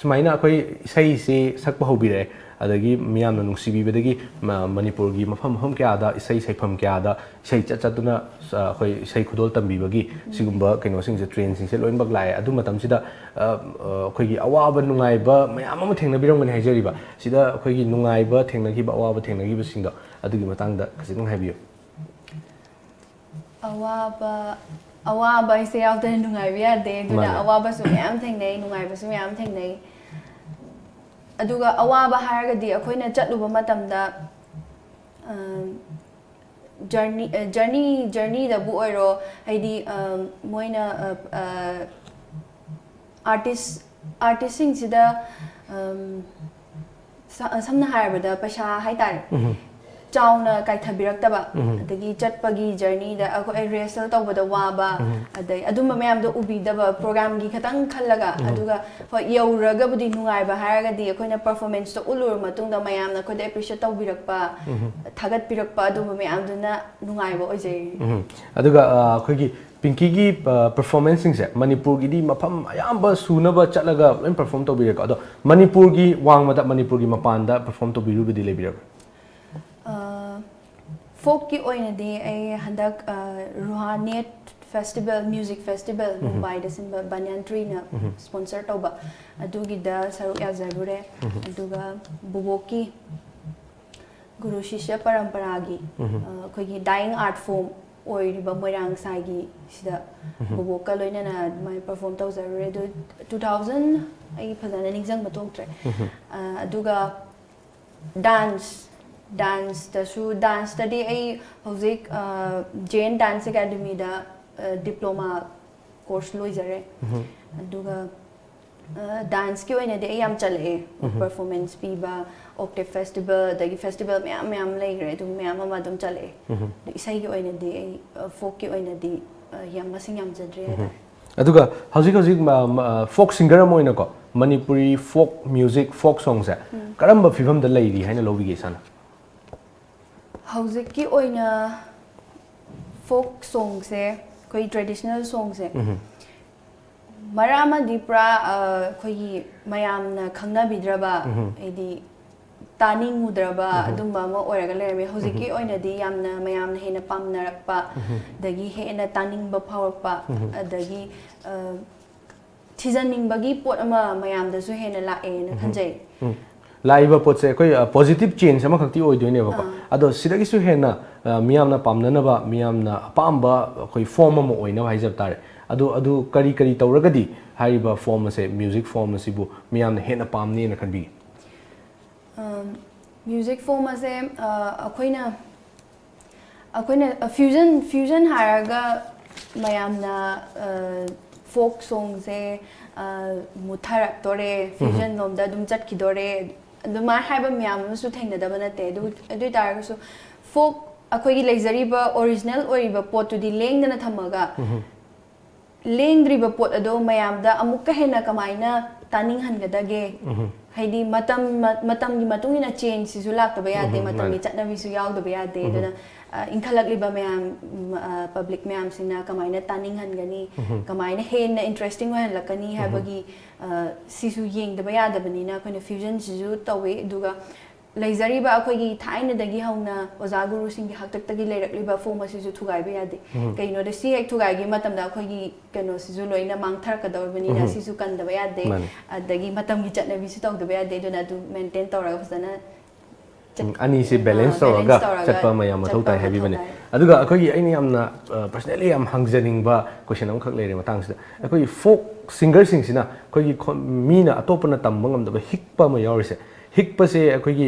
ꯁꯨꯃꯥꯏꯅ ꯑꯩꯈꯣꯏ ꯏꯁꯩꯁꯤ ꯁꯛꯄ ꯍꯧꯕꯤꯔꯛꯑꯦ, ꯑꯗꯒꯤ ꯃꯤꯌꯥꯝꯅ ꯅꯨꯡꯁꯤꯕꯤꯕꯗꯒꯤ ꯃ-, ꯃꯅꯤꯄꯨꯔꯒꯤ ꯃꯐꯝ ꯃꯐꯝ ꯀꯌꯥꯗ, ꯏꯁꯩ ꯁꯩꯐꯝ ꯀꯌꯥꯗ ꯏꯁꯩ ꯆꯠ ꯆꯠꯇꯨꯅ, ꯑ, ꯑꯩꯈꯣꯏ ꯏꯁꯩ ꯈꯨꯗꯣꯜ ꯇꯝꯕꯤꯕꯒꯤ ꯁꯤꯒꯨꯝꯕ ꯀꯩꯅꯣꯁꯤꯡꯁꯦ, ꯇ꯭ꯔꯦꯟꯁꯤꯡꯁꯦ ꯂꯣꯏꯅꯃꯛ ꯂꯥꯛꯑꯦ꯫ ꯑꯗꯨ ꯃꯇꯝꯁꯤꯗ ꯑ, ꯑ, ꯑꯩꯈꯣꯏꯒꯤ ꯑꯋꯥꯕ ꯅꯨꯡꯉꯥꯏꯕ ꯃꯌꯥꯝ ꯑꯃ ꯊꯦꯡꯅꯕꯤꯔꯝꯒꯅꯤ ꯍꯥꯏꯖꯔꯤꯕ꯫ ꯁꯤꯗ ꯑꯩꯈꯣꯏꯒꯤ ꯅꯨꯡꯉꯥꯏꯕ ꯊꯦꯡꯅꯈꯤꯕ, ꯑꯋꯥꯕ ꯊꯦꯡꯅꯈꯤꯕꯁꯤꯡꯗꯣ, ꯑꯗꯨꯒꯤ ꯃꯇꯥꯡꯗ ꯈꯖꯤꯛꯇꯪ ꯍꯥꯏꯕꯤꯌꯨ꯫ ꯑꯋꯥꯕ ꯑꯋꯥꯕ ꯍꯥꯏꯁꯦ ꯌꯥꯎꯗꯅ ꯅꯨꯡꯉꯥꯏꯕ ꯌꯥꯗꯦ꯫ ꯑꯗꯨꯅ ꯃꯥꯅꯦ꯫ ꯑꯋꯥꯕꯁꯨ ꯃꯌꯥꯝ ꯊꯦꯡꯅꯩ, ꯅꯨꯡꯉꯥꯏꯕꯁꯨ ꯃꯌꯥꯝ ꯊꯦꯡꯅꯩ꯫ ꯑꯗꯨꯒ ꯑꯋꯥꯕ ꯍꯥꯏꯔꯒꯗꯤ ꯑꯩꯈꯣꯏꯅ ꯆꯠꯂꯨꯕ ꯃꯇꯝꯗ, ꯑꯝ, ꯖꯔꯅꯤ, ꯑ, ꯖꯔꯅꯤ, ꯖꯔꯅꯤꯗꯕꯨ ꯑꯣꯏꯔꯣ, ꯍꯥꯏꯗꯤ, ꯑꯝ, ꯃꯣꯏꯅ, ꯑ, ꯑ, ꯑꯥꯔꯇꯤꯁ, ꯑꯥꯔꯇꯤꯁꯁꯤꯡꯁꯤꯗ, ꯑꯝ, ꯁ-, ꯁꯝꯅ ꯍꯥꯏꯔꯕꯗ ꯄꯩꯁꯥ ꯍꯥꯏꯇꯥꯔꯦ, ꯆꯥꯎꯅ ꯀꯥꯏꯊꯕꯤꯔꯛꯇꯕ, ꯑꯗꯒꯤ ꯆꯠꯄꯒꯤ ꯖꯔꯅꯤꯗ ꯑꯩꯈꯣꯏ ꯔꯤꯍꯔꯁꯦꯜ ꯇꯧꯕꯗ ꯋꯥꯕ, ꯑꯗꯩ ꯑꯗꯨꯝꯕ ꯃꯌꯥꯝꯗꯣ ꯎꯕꯤꯗꯕ, ꯄ꯭ꯔꯣꯒ꯭ꯔꯥꯝꯒꯤ ꯈꯇꯪ ꯈꯜꯂꯒ, ꯑꯗꯨꯒ ꯍꯣꯏ, ꯌꯧꯔꯒꯕꯨꯗꯤ ꯅꯨꯡꯉꯥꯏꯕ ꯍꯥꯏꯔꯒꯗꯤ ꯑꯩꯈꯣꯏꯅ ꯄꯔꯐꯣꯔꯃꯦꯟꯁꯇꯣ ꯎꯠꯂꯨꯔ ꯃꯇꯨꯡꯗ ꯃꯌꯥꯝꯅ ꯑꯩꯈꯣꯏꯗ ꯑꯦꯄ꯭ꯔꯤꯁꯤꯌꯦꯠ ꯇꯧꯕꯤꯔꯛꯄ, ꯊꯥꯒꯠꯄꯤꯔꯛꯄ, ꯑꯗꯨꯝꯕ ꯃꯌꯥꯝꯗꯨꯅ ꯅꯨꯡꯉꯥꯏꯕ ꯑꯣꯏꯖꯩ꯫ ꯎꯝ꯫ ꯑꯗꯨꯒ ꯑ, ꯑꯩꯈꯣꯏꯒꯤ ꯄꯤꯡꯀꯤꯒꯤ ꯄꯔꯐꯣꯔꯃꯦꯟꯁꯁꯤꯡꯁꯦ ꯃꯅꯤꯄꯨꯔꯒꯤꯗꯤ ꯃꯐꯝ ꯑꯌꯥꯝꯕ ꯁꯨꯅꯕ ꯆꯠꯂꯒ ꯂꯣꯏ ꯄꯔꯐꯣꯔꯝ ꯇꯧꯕꯤꯔꯦꯀꯣ꯫ ꯑꯗꯣ ꯃꯅꯤꯄꯨꯔꯒꯤ ꯋꯥꯡꯃꯗ, ꯃꯅꯤꯄꯨꯔꯒꯤ ꯃꯄꯥꯟꯗ ꯄꯔꯐꯣꯔꯝ ꯇꯧꯕꯤꯔꯨꯕꯗꯤ ꯂꯩꯕꯤꯔꯕ꯭ꯔꯥ? ꯐꯣꯛꯀꯤ ꯑꯣꯏꯅꯗꯤ ꯑꯩ ꯍꯟꯗꯛ, ꯑ, ꯔꯨꯍꯥꯅꯤꯌꯠ ꯐꯦꯁꯇꯤꯚꯦꯜ, ꯃ꯭ꯌꯨꯖꯤꯛ ꯐꯦꯁꯇꯤꯚꯦꯜ, ꯃꯨꯝꯕꯥꯏꯗ ꯁꯤꯟꯕ ꯕꯅꯤꯌꯥꯟ ꯇ꯭ꯔꯤꯅ ꯁ꯭ꯄꯣꯟꯁꯔ ꯇꯧꯕ, ꯑꯗꯨꯒꯤꯗ ꯁꯔꯨꯛ ꯌꯥꯖꯔꯨꯔꯦ꯫ ꯑꯗꯨꯒ ꯕꯨꯕꯣꯛꯀꯤ ꯒꯨꯔꯨ ꯁꯤꯁ꯭ꯌ ꯄꯔꯝꯄꯔꯥꯒꯤ, ꯑ, ꯑꯩꯈꯣꯏꯒꯤ ꯗꯥꯏꯌꯤꯡ ꯑꯥꯔꯠ ꯐꯣꯝ ꯑꯣꯏꯔꯤꯕ ꯃꯣꯏꯔꯥꯡ ꯁꯥꯏꯒꯤ ꯁꯤꯗ ꯕꯨꯕꯣꯛꯀ ꯂꯣꯏꯅꯅ ꯑꯗꯨꯃꯥꯏꯅ ꯄꯔꯐꯣꯔꯝ ꯇꯧꯖꯔꯨꯔꯦ꯫ ꯑꯗꯨ ꯇꯨ ꯊꯥꯎꯖꯟ, ꯑꯩ ꯐꯖꯅ ꯅꯤꯡꯁꯤꯡꯕ ꯊꯣꯛꯇ꯭ꯔꯦ꯫ ꯑ, ꯑꯗꯨꯒ ꯗꯥꯟꯁ, ꯗꯥꯟꯁꯇꯁꯨ, ꯗꯥꯟꯁꯇꯗꯤ ꯑꯩ ꯍꯧꯖꯤꯛ, ꯑ, ꯖꯦꯟ ꯗꯥꯟꯁ ꯑꯦꯀꯥꯗꯃꯤꯗ, ꯑ, ꯗꯤꯄ꯭ꯂꯣꯃꯥ ꯀꯣꯔꯁ ꯂꯣꯏꯖꯔꯦ꯫ ꯑꯗꯨꯒ, ꯑ, ꯗꯥꯟꯁꯀꯤ ꯑꯣꯏꯅꯗꯤ ꯑꯩ ꯌꯥꯝ ꯆꯠꯂꯛꯑꯦ꯫ ꯄꯔꯐꯣꯔꯃꯦꯟꯁ ꯄꯤꯕ, ꯑꯣꯛꯇꯦꯚ ꯐꯦꯁꯇꯤꯚꯦꯜ, ꯑꯗꯒꯤ ꯐꯦꯁꯇꯤꯚꯦꯜ ꯃꯌꯥꯝ ꯃꯌꯥꯝ ꯂꯩꯈ꯭ꯔꯦ, ꯑꯗꯨ ꯃꯌꯥꯝ ꯑꯃ ꯑꯗꯨꯝ ꯆꯠꯂꯛꯑꯦ꯫ ꯑꯗꯣ ꯏꯁꯩꯒꯤ ꯑꯣꯏꯅꯗꯤ ꯑꯩ, ꯑ, ꯐꯣꯛꯀꯤ ꯑꯣꯏꯅꯗꯤ, ꯑ, ꯌꯥꯝ ꯃꯁꯤꯡ ꯌꯥꯝꯖꯗ꯭ꯔꯦ ꯍꯥꯏꯇꯥꯔꯦ꯫ ꯑꯗꯨꯒ ꯍꯧꯖꯤꯛ ꯍꯧꯖꯤꯛ ꯃ-, ꯃ-, ꯐꯣꯛ ꯁꯤꯡꯒꯔ ꯑꯃ ꯑꯣꯏꯅꯀꯣ, ꯃꯅꯤꯄꯨꯔꯤ ꯐꯣꯛ ꯃ꯭ꯌꯨꯖꯤꯛ, ꯐꯣꯛ ꯁꯣꯡꯁꯦ ꯀꯔꯝꯕ ꯐꯤꯕꯝꯗ ꯂꯩꯔꯤ ꯍꯥꯏꯅ ꯂꯧꯕꯤꯒꯦ ꯏꯁꯥꯅ? ꯍꯧꯖꯤꯛꯀꯤ ꯑꯣꯏꯅ ꯐꯣꯛ ꯁꯣꯡꯁꯦ, ꯑꯩꯈꯣꯏ ꯇ꯭ꯔꯦꯗꯤꯁꯅꯦꯜ ꯁꯣꯡꯁꯦ, ꯃꯔꯛ ꯑꯃꯗꯤ ꯄꯨꯔꯥ ꯑ, ꯑꯩꯈꯣꯏꯒꯤ ꯃꯌꯥꯝꯅ ꯈꯪꯅꯕꯤꯗ꯭ꯔꯕ, ꯍꯥꯏꯗꯤ ꯇꯥꯅꯤꯡꯉꯨꯗ꯭ꯔꯕ ꯑꯗꯨꯝꯕ ꯑꯃ ꯑꯣꯏꯔꯒ ꯂꯩꯔꯝꯃꯦ꯫ ꯍꯧꯖꯤꯛꯀꯤ ꯑꯣꯏꯅꯗꯤ ꯌꯥꯝꯅ ꯃꯌꯥꯝꯅ ꯍꯦꯟꯅ ꯄꯥꯝꯅꯔꯛꯄ, ꯑꯗꯒꯤ ꯍꯦꯟꯅ ꯇꯥꯅꯤꯡꯕ ꯐꯥꯎꯔꯛꯄ, ꯑꯗꯒꯤ ꯑ, ꯊꯤꯖꯟꯅꯤꯡꯕꯒꯤ ꯄꯣꯠ ꯑꯃ ꯃꯌꯥꯝꯗꯁꯨ ꯍꯦꯟꯅ ꯂꯥꯛꯑꯦꯅ ꯈꯟꯖꯩ꯫ ꯂꯥꯛꯏꯕ ꯄꯣꯠꯁꯦ ꯑꯩꯈꯣꯏ ꯄꯣꯖꯤꯇꯤꯚ ꯆꯦꯟꯖ ꯑꯃꯈꯛꯇꯤ ꯑꯣꯏꯗꯣꯏꯅꯦꯕꯀꯣ꯫ ꯑꯗꯣ ꯁꯤꯗꯒꯤꯁꯨ ꯍꯦꯟꯅ ꯑ, ꯃꯤꯌꯥꯝꯅ ꯄꯥꯝꯅꯅꯕ, ꯃꯤꯌꯥꯝꯅ ꯑꯄꯥꯝꯕ ꯑꯩꯈꯣꯏ ꯐꯣꯝ ꯑꯃ ꯑꯣꯏꯅꯕ ꯍꯥꯏꯖꯕ ꯇꯥꯔꯦ꯫ ꯑꯗꯨ ꯑꯗꯨ ꯀꯔꯤ ꯀꯔꯤ ꯇꯧꯔꯒꯗꯤ ꯍꯥꯏꯔꯤꯕ ꯐꯣꯝ ꯑꯁꯦ, ꯃ꯭ꯌꯨꯖꯤꯛ ꯐꯣꯝ ꯑꯁꯤꯕꯨ ꯃꯤꯌꯥꯝꯅ ꯍꯦꯟꯅ ꯄꯥꯝꯅꯦꯅ ꯈꯟꯕꯤꯒꯦ? ꯃ꯭ꯌꯨꯖꯤꯛ ꯐꯣꯝ ꯑꯁꯦ ꯑ, ꯑꯩꯈꯣꯏꯅ ꯑꯩꯈꯣꯏꯅ ꯐ꯭ꯌꯨꯖꯟ ꯐ꯭ꯌꯨꯖꯟ ꯍꯥꯏꯔꯒ ꯃꯌꯥꯝꯅ ꯐꯣꯛ ꯁꯣꯡꯁꯦ ꯃꯨꯠꯊꯔꯛꯇꯣꯔꯦ, ꯐ꯭ꯌꯨꯖꯟ ꯂꯣꯝꯗ ꯑꯗꯨꯝ ꯆꯠꯈꯤꯗꯣꯔꯦ, ꯑꯗꯨꯃꯥꯏꯅ ꯍꯥꯏꯕ ꯃꯌꯥꯝ ꯑꯃꯁꯨ ꯊꯦꯡꯅꯗꯕ ꯅꯠꯇꯦ꯫ ꯑꯗꯨ ꯑꯗꯨ ꯑꯣꯏ ꯇꯥꯔꯒꯁꯨ ꯐꯣꯛ ꯑꯩꯈꯣꯏꯒꯤ ꯂꯩꯖꯔꯤꯕ ꯑꯣꯔꯤꯖꯤꯅꯦꯜ ꯑꯣꯏꯔꯤꯕ ꯄꯣꯠꯇꯨꯗꯤ ꯂꯦꯡꯗꯅ ꯊꯝꯃꯒ ꯂꯦꯡꯗ꯭ꯔꯤꯕ ꯄꯣꯠ ꯑꯗꯣ ꯃꯌꯥꯝꯗ ꯑꯃꯨꯛꯀ ꯍꯦꯟꯅ ꯀꯃꯥꯏꯅ ꯇꯥꯅꯤꯡꯍꯟꯒꯗꯒꯦ? ꯍꯥꯏꯗꯤ ꯃꯇꯝ ꯃ- ꯃꯇꯝꯒꯤ ꯃꯇꯨꯡ ꯏꯟꯅ ꯆꯦꯟꯖꯁꯤꯁꯨ ꯂꯥꯛꯇꯕ ꯌꯥꯗꯦ, ꯃꯇꯝꯒꯤ ꯆꯠꯅꯕꯤꯁꯨ ꯌꯥꯎꯗꯕ ꯌꯥꯗꯦ꯫ ꯑꯗꯨꯅ ꯑ, ꯏꯟꯈꯠꯂꯛꯂꯤꯕ ꯃꯌꯥꯝ, ꯄꯕ꯭ꯂꯤꯛ ꯃꯌꯥꯝꯁꯤꯅ ꯀꯃꯥꯏꯅ ꯇꯥꯅꯤꯡꯍꯟꯒꯅꯤ, ꯀꯃꯥꯏꯅ ꯍꯦꯟꯅ ꯏꯟꯇꯔꯦꯁꯇꯤꯡ ꯑꯣꯏꯍꯜꯂꯛꯀꯅꯤ ꯍꯥꯏꯕꯒꯤ ꯑ, ꯁꯤꯁꯨ ꯌꯦꯡꯗꯕ ꯌꯥꯗꯕꯅꯤꯅ ꯑꯩꯈꯣꯏꯅ ꯐ꯭ꯌꯨꯖꯟꯁꯤꯁꯨ ꯇꯧꯋꯤ꯫ ꯑꯗꯨꯒ ꯂꯩꯖꯔꯤꯕ ꯑꯩꯈꯣꯏꯒꯤ ꯊꯥꯏꯅꯗꯒꯤ ꯍꯧꯅ ꯑꯣꯖꯥ ꯒꯨꯔꯨꯁꯤꯡꯒꯤ ꯍꯥꯛꯇꯛꯇꯒꯤ ꯂꯩꯔꯛꯂꯤꯕ ꯐꯣꯝ ꯑꯁꯤꯁꯨ ꯊꯨꯒꯥꯏꯕ ꯌꯥꯗꯦ꯫ ꯀꯩꯒꯤꯅꯣꯗ ꯁꯤ ꯍꯦꯛ ꯊꯨꯒꯥꯏꯈꯤꯕ ꯃꯇꯝꯗ ꯑꯩꯈꯣꯏꯒꯤ ꯀꯩꯅꯣꯁꯤꯁꯨ ꯂꯣꯏꯅ ꯃꯥꯡꯊꯔꯛꯀꯗꯧꯔꯕꯅꯤꯅ ꯁꯤꯁꯨ ꯀꯟꯗꯕ ꯌꯥꯗꯦ꯫ ꯃꯥꯅꯤ꯫ ꯑꯗꯒꯤ ꯃꯇꯝꯒꯤ ꯆꯠꯅꯕꯤꯁꯨ ꯇꯧꯗꯕ ꯌꯥꯗꯦ꯫ ꯑꯗꯨꯅ ꯑꯗꯨ ꯃꯦꯟꯇꯦꯟ ꯇꯧꯔꯒ ꯐꯖꯅ ꯆꯠ- ꯎꯝ, ꯑꯅꯤꯁꯦ ꯑ, balance balance ꯇꯧꯔꯒ ꯇꯧꯔꯒ ꯆꯠꯄ ꯑꯃ ꯌꯥꯝ ꯃꯊꯧ ꯆꯠꯄ ꯇꯥꯏ ꯃꯊꯧ ꯍꯥꯏꯕꯤꯕꯅꯦ꯫ ꯇꯥꯏ꯫ ꯑꯗꯨꯒ ꯑꯩꯈꯣꯏꯒꯤ ꯑꯩꯅ ꯌꯥꯝꯅ ꯄꯔꯁꯅꯦꯜꯂꯤ ꯌꯥꯝ ꯍꯪꯖꯅꯤꯡꯕ ꯀꯣꯏꯁꯟ ꯑꯃꯈꯛ ꯂꯩꯔꯦ ꯃꯇꯥꯡꯁꯤꯗ꯫ ꯑꯩꯈꯣꯏꯒꯤ ꯐꯣꯛ ꯁꯤꯡꯒꯔꯁꯤꯡꯁꯤꯅ ꯑꯩꯈꯣꯏꯒꯤ ꯈꯣ- ꯃꯤꯅ ꯑꯇꯣꯞꯄꯅ ꯇꯝꯕ ꯉꯝꯗꯕ ꯍꯤꯛꯄ ꯑꯃ ꯌꯥꯎꯔꯤꯁꯦ, ꯍꯤꯛꯄꯁꯦ ꯑꯩꯈꯣꯏꯒꯤ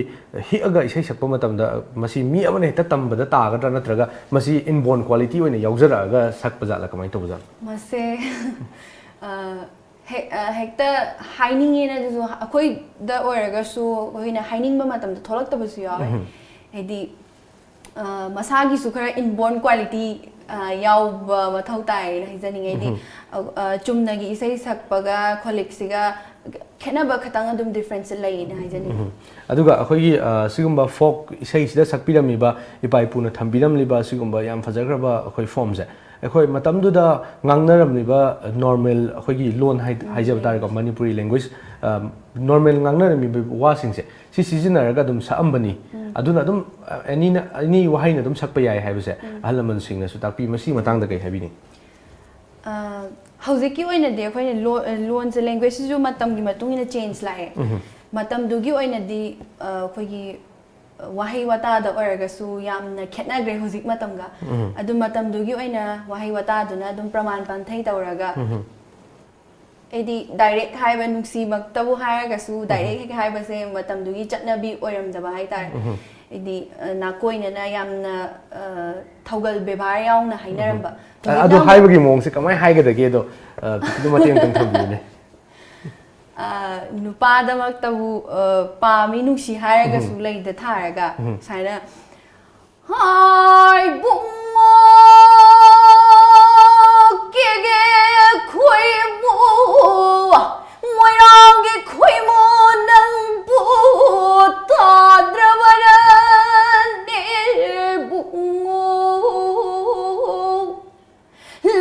ꯍꯤꯛꯑꯒ ꯏꯁꯩ ꯁꯛꯄ ꯃꯇꯝꯗ ꯃꯁꯤ ꯃꯤ ꯑꯃꯅ ꯍꯦꯛꯇ ꯇꯝꯕꯗ ꯇꯥꯒꯗ꯭ꯔꯥ, ꯅꯠꯇ꯭ꯔꯒ ꯃꯁꯤ ꯏꯟꯕꯣꯔꯟ ꯀ꯭ꯋꯥꯂꯤꯇꯤ ꯑꯣꯏꯅ ꯌꯥꯎꯖꯔꯛꯑꯒ ꯁꯛꯄ ꯖꯥꯠꯂ, ꯀꯃꯥꯏꯅ ꯇꯧꯕ ꯖꯥꯠꯂꯣ? ꯃꯁꯦ ꯑ, ꯍꯦꯛ- ꯑ, ꯍꯦꯛꯇ ꯍꯥꯏꯅꯤꯡꯉꯦꯅ ꯑꯗꯨꯁꯨ ꯑꯩꯈꯣꯏꯗ ꯑꯣꯏꯔꯒꯁꯨ ꯑꯩꯈꯣꯏꯅ ꯍꯥꯏꯅꯤꯡꯕ ꯃꯇꯝꯗ ꯊꯣꯛꯂꯛꯇꯕꯁꯨ ꯌꯥꯎꯋꯦ꯫ ꯍꯥꯏꯗꯤ ꯑ, ꯃꯁꯥꯒꯤꯁꯨ ꯈꯔ ꯏꯟꯕꯣꯔꯟ ꯀ꯭ꯋꯥꯂꯤꯇꯤ ꯌꯥꯎꯕ ꯃꯊꯧ ꯇꯥꯏꯌꯦꯅ ꯍꯥꯏꯖꯅꯤꯡꯉꯦ꯫ ꯍꯥꯏꯗꯤ ꯑ, ꯑ, ꯆꯨꯝꯅꯒꯤ ꯏꯁꯩ ꯁꯛꯄꯒ ꯈꯣꯂꯤꯛꯁꯤꯒ ꯈꯦꯠꯅꯕ ꯈꯇꯪ ꯑꯗꯨꯝ difference ꯂꯩꯌꯦꯅ ꯍꯥꯏꯖꯅꯤꯡꯉꯤ꯫ ꯑꯗꯨꯒ ꯑꯩꯈꯣꯏꯒꯤ ꯑ, ꯁꯤꯒꯨꯝꯕ ꯐꯣꯛ ꯏꯁꯩꯁꯤꯗ ꯁꯛꯄꯤꯔꯝꯃꯤꯕ ꯏꯄꯥ ꯏꯄꯨꯅ ꯊꯝꯕꯤꯔꯝꯂꯤꯕ ꯁꯤꯒꯨꯝꯕ ꯌꯥꯝ ꯐꯖꯈ꯭ꯔꯕ ꯑꯩꯈꯣꯏ ꯐꯣꯝꯁꯦ ꯑꯩꯈꯣꯏ ꯃꯇꯝꯗꯨꯗ ꯉꯥꯡꯅꯔꯝꯂꯤꯕ ꯅꯣꯔꯃꯦꯜ ꯑꯩꯈꯣꯏꯒꯤ ꯂꯣꯟ ꯍꯥꯏ- ꯍꯥꯏꯖꯕ ꯇꯥꯔꯦꯀꯣ, ꯃꯅꯤꯄꯨꯔꯤ ꯂꯦꯡꯒ꯭ꯋꯦꯖ ꯅꯣꯔꯃꯦꯜ ꯉꯥꯡꯅꯔꯝꯃꯤꯕ ꯋꯥꯁꯤꯡꯁꯦ ꯁꯤ ꯁꯤꯖꯤꯟꯅꯔꯒ ꯑꯗꯨꯝ ꯁꯛꯑꯝꯕꯅꯤ꯫ ꯑꯗꯨꯅ ꯑꯗꯨꯝ ꯑꯦꯅꯤꯅ ꯑꯦꯅꯤ ꯋꯥꯍꯩꯅ ꯑꯗꯨꯝ ꯁꯛꯄ ꯌꯥꯏ ꯍꯥꯏꯕꯁꯦ ꯑꯍꯜ ꯂꯃꯟꯁꯤꯡꯅꯁꯨ ꯇꯥꯛꯄꯤ꯫ ꯃꯁꯤꯒꯤ ꯃꯇꯥꯡꯗ ꯀꯩ ꯍꯥꯏꯕꯤꯅꯤꯡ? ꯑ, ꯍꯧꯖꯤꯛꯀꯤ ꯑꯣꯏꯅꯗꯤ ꯑꯩꯈꯣꯏꯅ ꯂꯣ- ꯑ, ꯂꯣꯟꯁꯦ, ꯂꯦꯡꯒ꯭ꯋꯦꯖꯁꯤꯁꯨ ꯃꯇꯝꯒꯤ ꯃꯇꯨꯡ ꯏꯟꯅ ꯆꯦꯟꯖ ꯂꯥꯛꯑꯦ꯫ ꯃꯇꯝꯗꯨꯒꯤ ꯑꯣꯏꯅꯗꯤ ꯑ, ꯑꯩꯈꯣꯏꯒꯤ ꯑ, ꯋꯥꯍꯩ ꯋꯥꯇꯥꯗ ꯑꯣꯏꯔꯒꯁꯨ ꯌꯥꯝꯅ ꯈꯦꯠꯅꯈ꯭ꯔꯦ ꯍꯧꯖꯤꯛ ꯃꯇꯝꯒ꯫ ꯑꯗꯨ ꯃꯇꯝꯗꯨꯒꯤ ꯑꯣꯏꯅ ꯋꯥꯍꯩ ꯋꯥꯇꯥꯗꯨꯅ ꯑꯗꯨꯝ ꯄ꯭ꯔꯃꯥꯟ ꯄꯥꯟꯊꯩ ꯇꯧꯔꯒ, ꯍꯥꯏꯗꯤ ꯗꯥꯏꯔꯦꯛ ꯍꯥꯏꯕ, ꯅꯨꯡꯁꯤꯃꯛꯇꯕꯨ ꯍꯥꯏꯔꯒꯁꯨ ꯗꯥꯏꯔꯦꯛ ꯍꯦꯛ ꯍꯥꯏꯕꯁꯦ ꯃꯇꯝꯗꯨꯒꯤ ꯆꯠꯅꯕꯤ ꯑꯣꯏꯔꯝꯗꯕ ꯍꯥꯏꯇꯥꯔꯦ꯫ ꯍꯥꯏꯗꯤ ꯑ, ꯅꯥꯀꯣꯏꯅꯅ ꯌꯥꯝꯅ ꯑ, ꯊꯧꯒꯜ ꯕꯦꯕꯥꯔ ꯌꯥꯎꯅ ꯍꯥꯏꯅꯔꯝꯕ꯫ ꯍꯧꯖꯤꯛꯅ ꯑꯗꯨ ꯑꯃꯨꯛ ꯍꯥꯏꯕꯒꯤ ꯃꯑꯣꯡꯁꯦ ꯀꯃꯥꯏꯅ ꯍꯥꯏꯒꯗꯒꯦ ꯑꯗꯣ ꯑ, ꯈꯤꯇꯪ ꯃꯇꯦꯡ ꯑꯃꯇꯪ ꯊꯝꯕꯤꯌꯨꯅꯦ꯫ ꯑ, ꯅꯨꯄꯥꯗꯃꯛꯇꯕꯨ ꯑ, ꯄꯥꯝꯃꯤ ꯅꯨꯡꯁꯤ ꯍꯥꯏꯔꯒꯁꯨ ꯂꯩꯗ ꯊꯥꯔꯒ ꯁꯨꯃꯥꯏꯅ, ꯍꯥꯏ ꯕꯨꯡꯉꯣ, ꯀꯦꯒꯦ ꯈꯣꯏꯃꯨ, ꯃꯣꯏꯔꯥꯡꯒꯤ ꯈꯣꯏꯃꯨ, ꯅꯪꯕꯨ ꯇꯥꯗ꯭ꯔꯕꯔꯅꯦ ꯕꯨꯡꯉꯣ꯫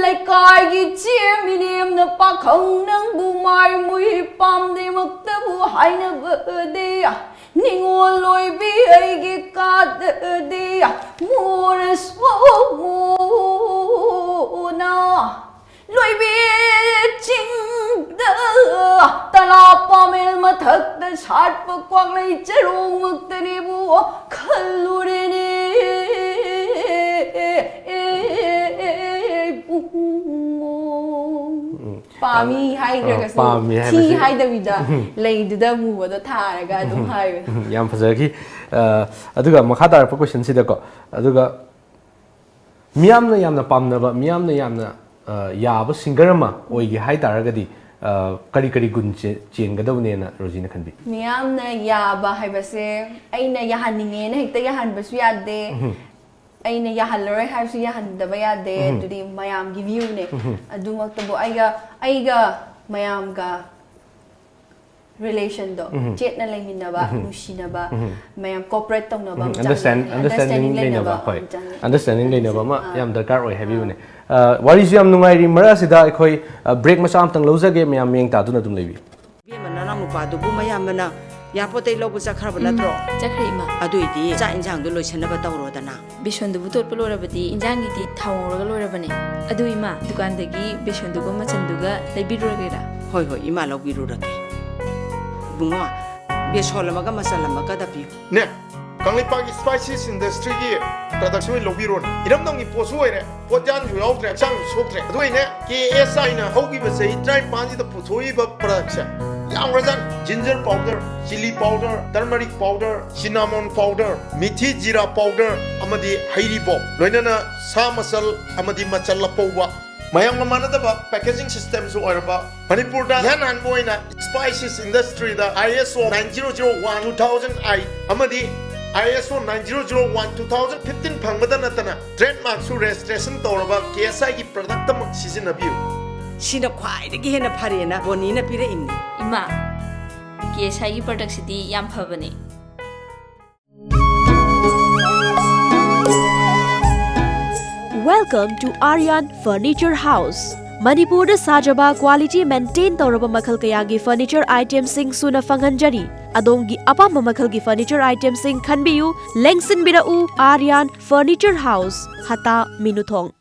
ꯂꯩꯀꯥꯏꯒꯤ ꯆꯦ ꯃꯤꯅꯦꯝꯅ ꯄꯥꯈꯪ ꯅꯪꯕꯨ ꯃꯥꯏ ꯃꯨꯏ ꯄꯥꯝꯗꯦꯃꯛꯇꯕꯨ ꯍꯥꯏꯅꯕꯗꯤ, ꯅꯤꯉꯣꯜ ꯂꯣꯏꯕꯤ ꯑꯩꯒꯤ ꯀꯥꯗꯗꯤ ꯃꯣꯔꯁꯣꯅ ꯂꯣꯏꯕꯤ ꯆꯤꯡꯗ ꯇꯂꯥ ꯄꯥꯃꯦꯜ ꯃꯊꯛꯇ ꯁꯥꯠꯄ ꯀ꯭ꯋꯥꯛꯂꯩ ꯆꯔꯣꯡꯃꯛꯇꯅꯤꯕꯨ ꯈꯜꯂꯨꯔꯦꯅꯦ ꯏꯕꯨꯡꯉꯣ꯫ ꯄꯥꯝꯃꯤ ꯍꯥꯏꯈ꯭ꯔꯒꯁꯨ ꯄꯥꯝꯃꯤ ꯊꯤ ꯍꯥꯏꯕꯁꯤ ꯍꯥꯏꯗꯕꯤꯗ ꯂꯩꯗꯨꯗ ꯑꯃꯨꯕꯗꯣ ꯊꯥꯔꯒ ꯑꯗꯨꯝ ꯍꯥꯏꯕꯗꯣ꯫ ꯎꯝ, ꯌꯥꯝ ꯐꯖꯈꯤ꯫ ꯑ, ꯑꯗꯨꯒ ꯃꯈꯥ ꯇꯥꯔꯛꯄ ꯀꯣꯏꯁꯟꯁꯤꯗꯀꯣ, ꯑꯗꯨꯒ ꯃꯤꯌꯥꯝꯅ ꯌꯥꯝꯅ ꯄꯥꯝꯅꯕ, ꯃꯤꯌꯥꯝꯅ ꯌꯥꯝꯅ ꯑ, ꯌꯥꯕ ꯁꯤꯡꯒꯔ ꯑꯃ ꯑꯣꯏꯒꯦ ꯍꯥꯏ ꯇꯥꯔꯒꯗꯤ ꯑ, ꯀꯔꯤ ꯀꯔꯤ ꯒꯨꯟ ꯆꯦ- ꯆꯦꯟꯒꯗꯕꯅꯦꯅ ꯔꯣꯖꯤꯅ ꯈꯟꯕꯤ? ꯃꯤꯌꯥꯝꯅ ꯌꯥꯕ ꯍꯥꯏꯕꯁꯦ ꯑꯩꯅ ꯌꯥꯍꯟꯅꯤꯡꯉꯦꯅ ꯍꯦꯛꯇ ꯌꯥꯍꯟꯕꯁꯨ ꯌꯥꯗꯦ, ꯑꯩꯅ ꯌꯥꯍꯜꯂꯔꯣꯏ ꯍꯥꯏꯔꯁꯨ ꯌꯥꯍꯟꯗꯕ ꯌꯥꯗꯦ꯫ ꯑꯗꯨꯗꯤ ꯃꯌꯥꯝꯒꯤ ꯚ꯭ꯌꯨꯅꯦ꯫ ꯑꯗꯨꯃꯛꯇꯕꯨ ꯑꯩꯒ ꯑꯩꯒ ꯃꯌꯥꯝꯒ ꯔꯤꯂꯦꯁꯟꯗꯣ ꯎꯝ꯫ ꯆꯦꯠꯅ ꯂꯩꯃꯤꯟꯅꯕ ꯎꯝ꯫ ꯅꯨꯡꯁꯤꯅꯕ ꯎꯝ꯫ ꯃꯌꯥꯝ ꯀꯣꯑꯣꯄꯔꯦꯠ ꯇꯧꯅꯕ ꯎꯝ, ꯑꯃ understand- ꯆꯪꯉꯦ꯫ understanding Understanding ꯂꯩꯅꯕ, ꯂꯩꯅꯕ ꯍꯣꯏ꯫ ꯑꯃ ꯆꯪꯉꯦ꯫ Understanding ꯂꯩꯅꯕ ꯑꯃ ꯑꯥ꯫ ꯌꯥꯝ ꯗꯔꯀꯥꯔ ꯑꯣꯏ ꯍꯥꯏꯕꯤꯕꯅꯦ꯫ ꯑ, ꯋꯥꯔꯤꯁꯨ ꯌꯥꯝ ꯅꯨꯡꯉꯥꯏꯔꯤ꯫ ꯃꯔꯛ ꯑꯁꯤꯗ ꯑꯩꯈꯣꯏ, ꯑ, ꯕ꯭ꯔꯦꯛ ꯃꯆꯥ ꯑꯃꯇꯪ ꯂꯧꯖꯒꯦ꯫ ꯃꯌꯥꯝ ꯃꯌꯦꯡ ꯇꯥꯗꯨꯅ ꯑꯗꯨꯝ ꯂꯩꯕꯤꯌꯨ꯫ ꯏꯕꯦꯝꯃ, ꯅꯅꯥꯎ ꯅꯨꯄꯥꯗꯨꯕꯨ ꯃꯌꯥꯝꯕꯅ ꯏꯌꯥꯔꯄꯣꯔꯠꯇꯩ ꯂꯧꯕ ꯆꯠꯈ꯭ꯔꯕ ꯅꯠꯇ꯭ꯔꯣ? ꯆꯠꯈ꯭ꯔꯦ, ꯏꯃꯥ꯫ ꯑꯗꯨꯏꯗꯤ ꯆꯥꯛ ꯏꯟꯁꯥꯡꯗꯣ ꯂꯣꯏꯁꯤꯟꯅꯕ ꯇꯧꯔꯣꯗꯅ꯫ ꯕꯦꯁꯣꯟꯗꯨꯕꯨ ꯇꯣꯠꯄ ꯂꯣꯏꯔꯕꯗꯤ ꯏꯟꯖꯥꯡꯒꯤꯗꯤ ꯊꯥꯎ ꯉꯧꯔꯒ ꯂꯣꯏꯔꯕꯅꯦ꯫ ꯑꯗꯨ ꯏꯃꯥ, ꯗꯨꯀꯥꯟꯗꯒꯤ ꯕꯦꯁꯣꯟꯗꯨꯒ ꯃꯆꯟꯗꯨꯒ ꯂꯩꯕꯤꯔꯨꯔꯒꯦꯔꯥ? ꯍꯣꯏ ꯍꯣꯏ, ꯏꯃꯥ ꯂꯧꯕꯤꯔꯨꯔꯒꯦ꯫ ꯏꯕꯨꯡꯉꯣ, ꯕꯦꯁꯣꯟ ꯑꯃꯒ ꯃꯆꯜ ꯑꯃꯒꯗ ꯄꯤꯌꯨ꯫ ꯅꯦ, ꯀꯪꯂꯩꯄꯥꯛꯀꯤ ꯁ꯭ꯄꯥꯏꯁꯤꯁ ꯏꯟꯗꯁꯇ꯭ꯔꯤꯒꯤ ꯄ꯭ꯔꯗꯛꯁꯦ ꯑꯣꯏꯅ ꯂꯧꯕꯤꯔꯣꯅꯦ꯫ ꯏꯔꯝꯗꯝꯒꯤ ꯄꯣꯠꯁꯨ ꯑꯣꯏꯔꯦ, ꯄꯣꯠꯌꯥꯟꯁꯨ ꯌꯥꯎꯗ꯭ꯔꯦ, ꯍꯛꯆꯥꯡꯁꯨ ꯁꯣꯛꯇ꯭ꯔꯦ꯫ ꯑꯗꯨ ꯑꯩꯅꯦ, ꯀꯦ ꯑꯦꯁ ꯑꯥꯏꯅ ꯍꯧꯈꯤꯕ ꯆꯍꯤ ꯇꯔꯥꯅꯤꯄꯥꯟꯁꯤꯗ ꯄꯨꯊꯣꯛꯏꯕ ꯄ꯭ꯔꯗꯛꯁꯦ ꯌꯥꯝꯈ꯭ꯔꯖꯥꯠꯅꯤ꯫ Ginger powder, chilli powder, turmeric powder, cinnamon powder, methi jeera powder ꯑꯃꯗꯤ ꯍꯩꯔꯤꯕꯣꯞ, ꯂꯣꯏꯅꯅ ꯁꯥ ꯃꯆꯜ ꯑꯃꯗꯤ ꯃꯆꯜ ꯑꯄꯧꯕ, ꯃꯌꯥꯝꯒ ꯃꯥꯟꯅꯗꯕ ꯄꯦꯀꯦꯖꯤꯡ ꯁꯤꯁꯇꯦꯝꯁꯨ ꯑꯣꯏꯔꯕ, ꯃꯅꯤꯄꯨꯔꯗ ꯏꯍꯥꯟ ꯍꯥꯟꯕ ꯑꯣꯏꯅ ꯁ꯭ꯄꯥꯏꯁꯤꯁ ꯏꯟꯗꯁꯇ꯭ꯔꯤꯗ ꯑꯥꯏ ꯑꯦꯁ ꯑꯣ nine zero zero one two thousand eight ꯑꯃꯗꯤ ꯑꯥꯏ ꯑꯦꯁ ꯑꯣ nine zero zero one two thousand fifteen ꯐꯪꯕꯗ ꯅꯠꯇꯅ ꯇ꯭ꯔꯦꯗꯃꯥꯔꯛꯁꯨ ꯔꯦꯖꯤꯁꯇ꯭ꯔꯦꯁꯟ ꯇꯧꯔꯕ ꯀꯦ ꯑꯦꯁ ꯑꯥꯏꯒꯤ ꯄ꯭ꯔꯗꯛꯇꯃꯛ ꯁꯤꯖꯤꯟꯅꯕꯤꯌꯨ꯫ ꯁꯤꯅ ꯈ꯭ꯋꯥꯏꯗꯒꯤ ꯍꯦꯟꯅ ꯐꯔꯦꯅ ꯕꯣꯅꯤꯅ ꯄꯤꯔꯛꯏꯝꯅꯤ꯫ ꯏꯃꯥ, ꯀꯦ ꯑꯦꯁ ꯑꯥꯏꯒꯤ ꯄ꯭ꯔꯗꯛꯁꯤꯗꯤ ꯌꯥꯝ ꯐꯕꯅꯦ꯫ Welcome to Aryan Furniture House. ꯃꯅꯤꯄꯨꯔꯗ ꯁꯥꯖꯕ ꯀ꯭ꯋꯥꯂꯤꯇꯤ ꯃꯦꯟꯇꯦꯟ ꯇꯧꯔꯕ ꯃꯈꯜ ꯀꯌꯥꯒꯤ ꯐꯔꯅꯤꯆꯔ ꯑꯥꯏꯇꯦꯝꯁꯤꯡ ꯁꯨꯅ ꯐꯪꯍꯟꯖꯔꯤ꯫ ꯑꯗꯣꯝꯒꯤ ꯑꯄꯥꯝꯕ ꯃꯈꯜꯒꯤ ꯐꯔꯅꯤꯆꯔ ꯑꯥꯏꯇꯦꯝꯁꯤꯡ ꯈꯟꯕꯤꯌꯨ, ꯂꯦꯡꯁꯤꯟꯕꯤꯔꯛꯎ꯫ Aryan Furniture House, ꯍꯇꯥ, ꯃꯤꯅꯨꯊꯣꯡ꯫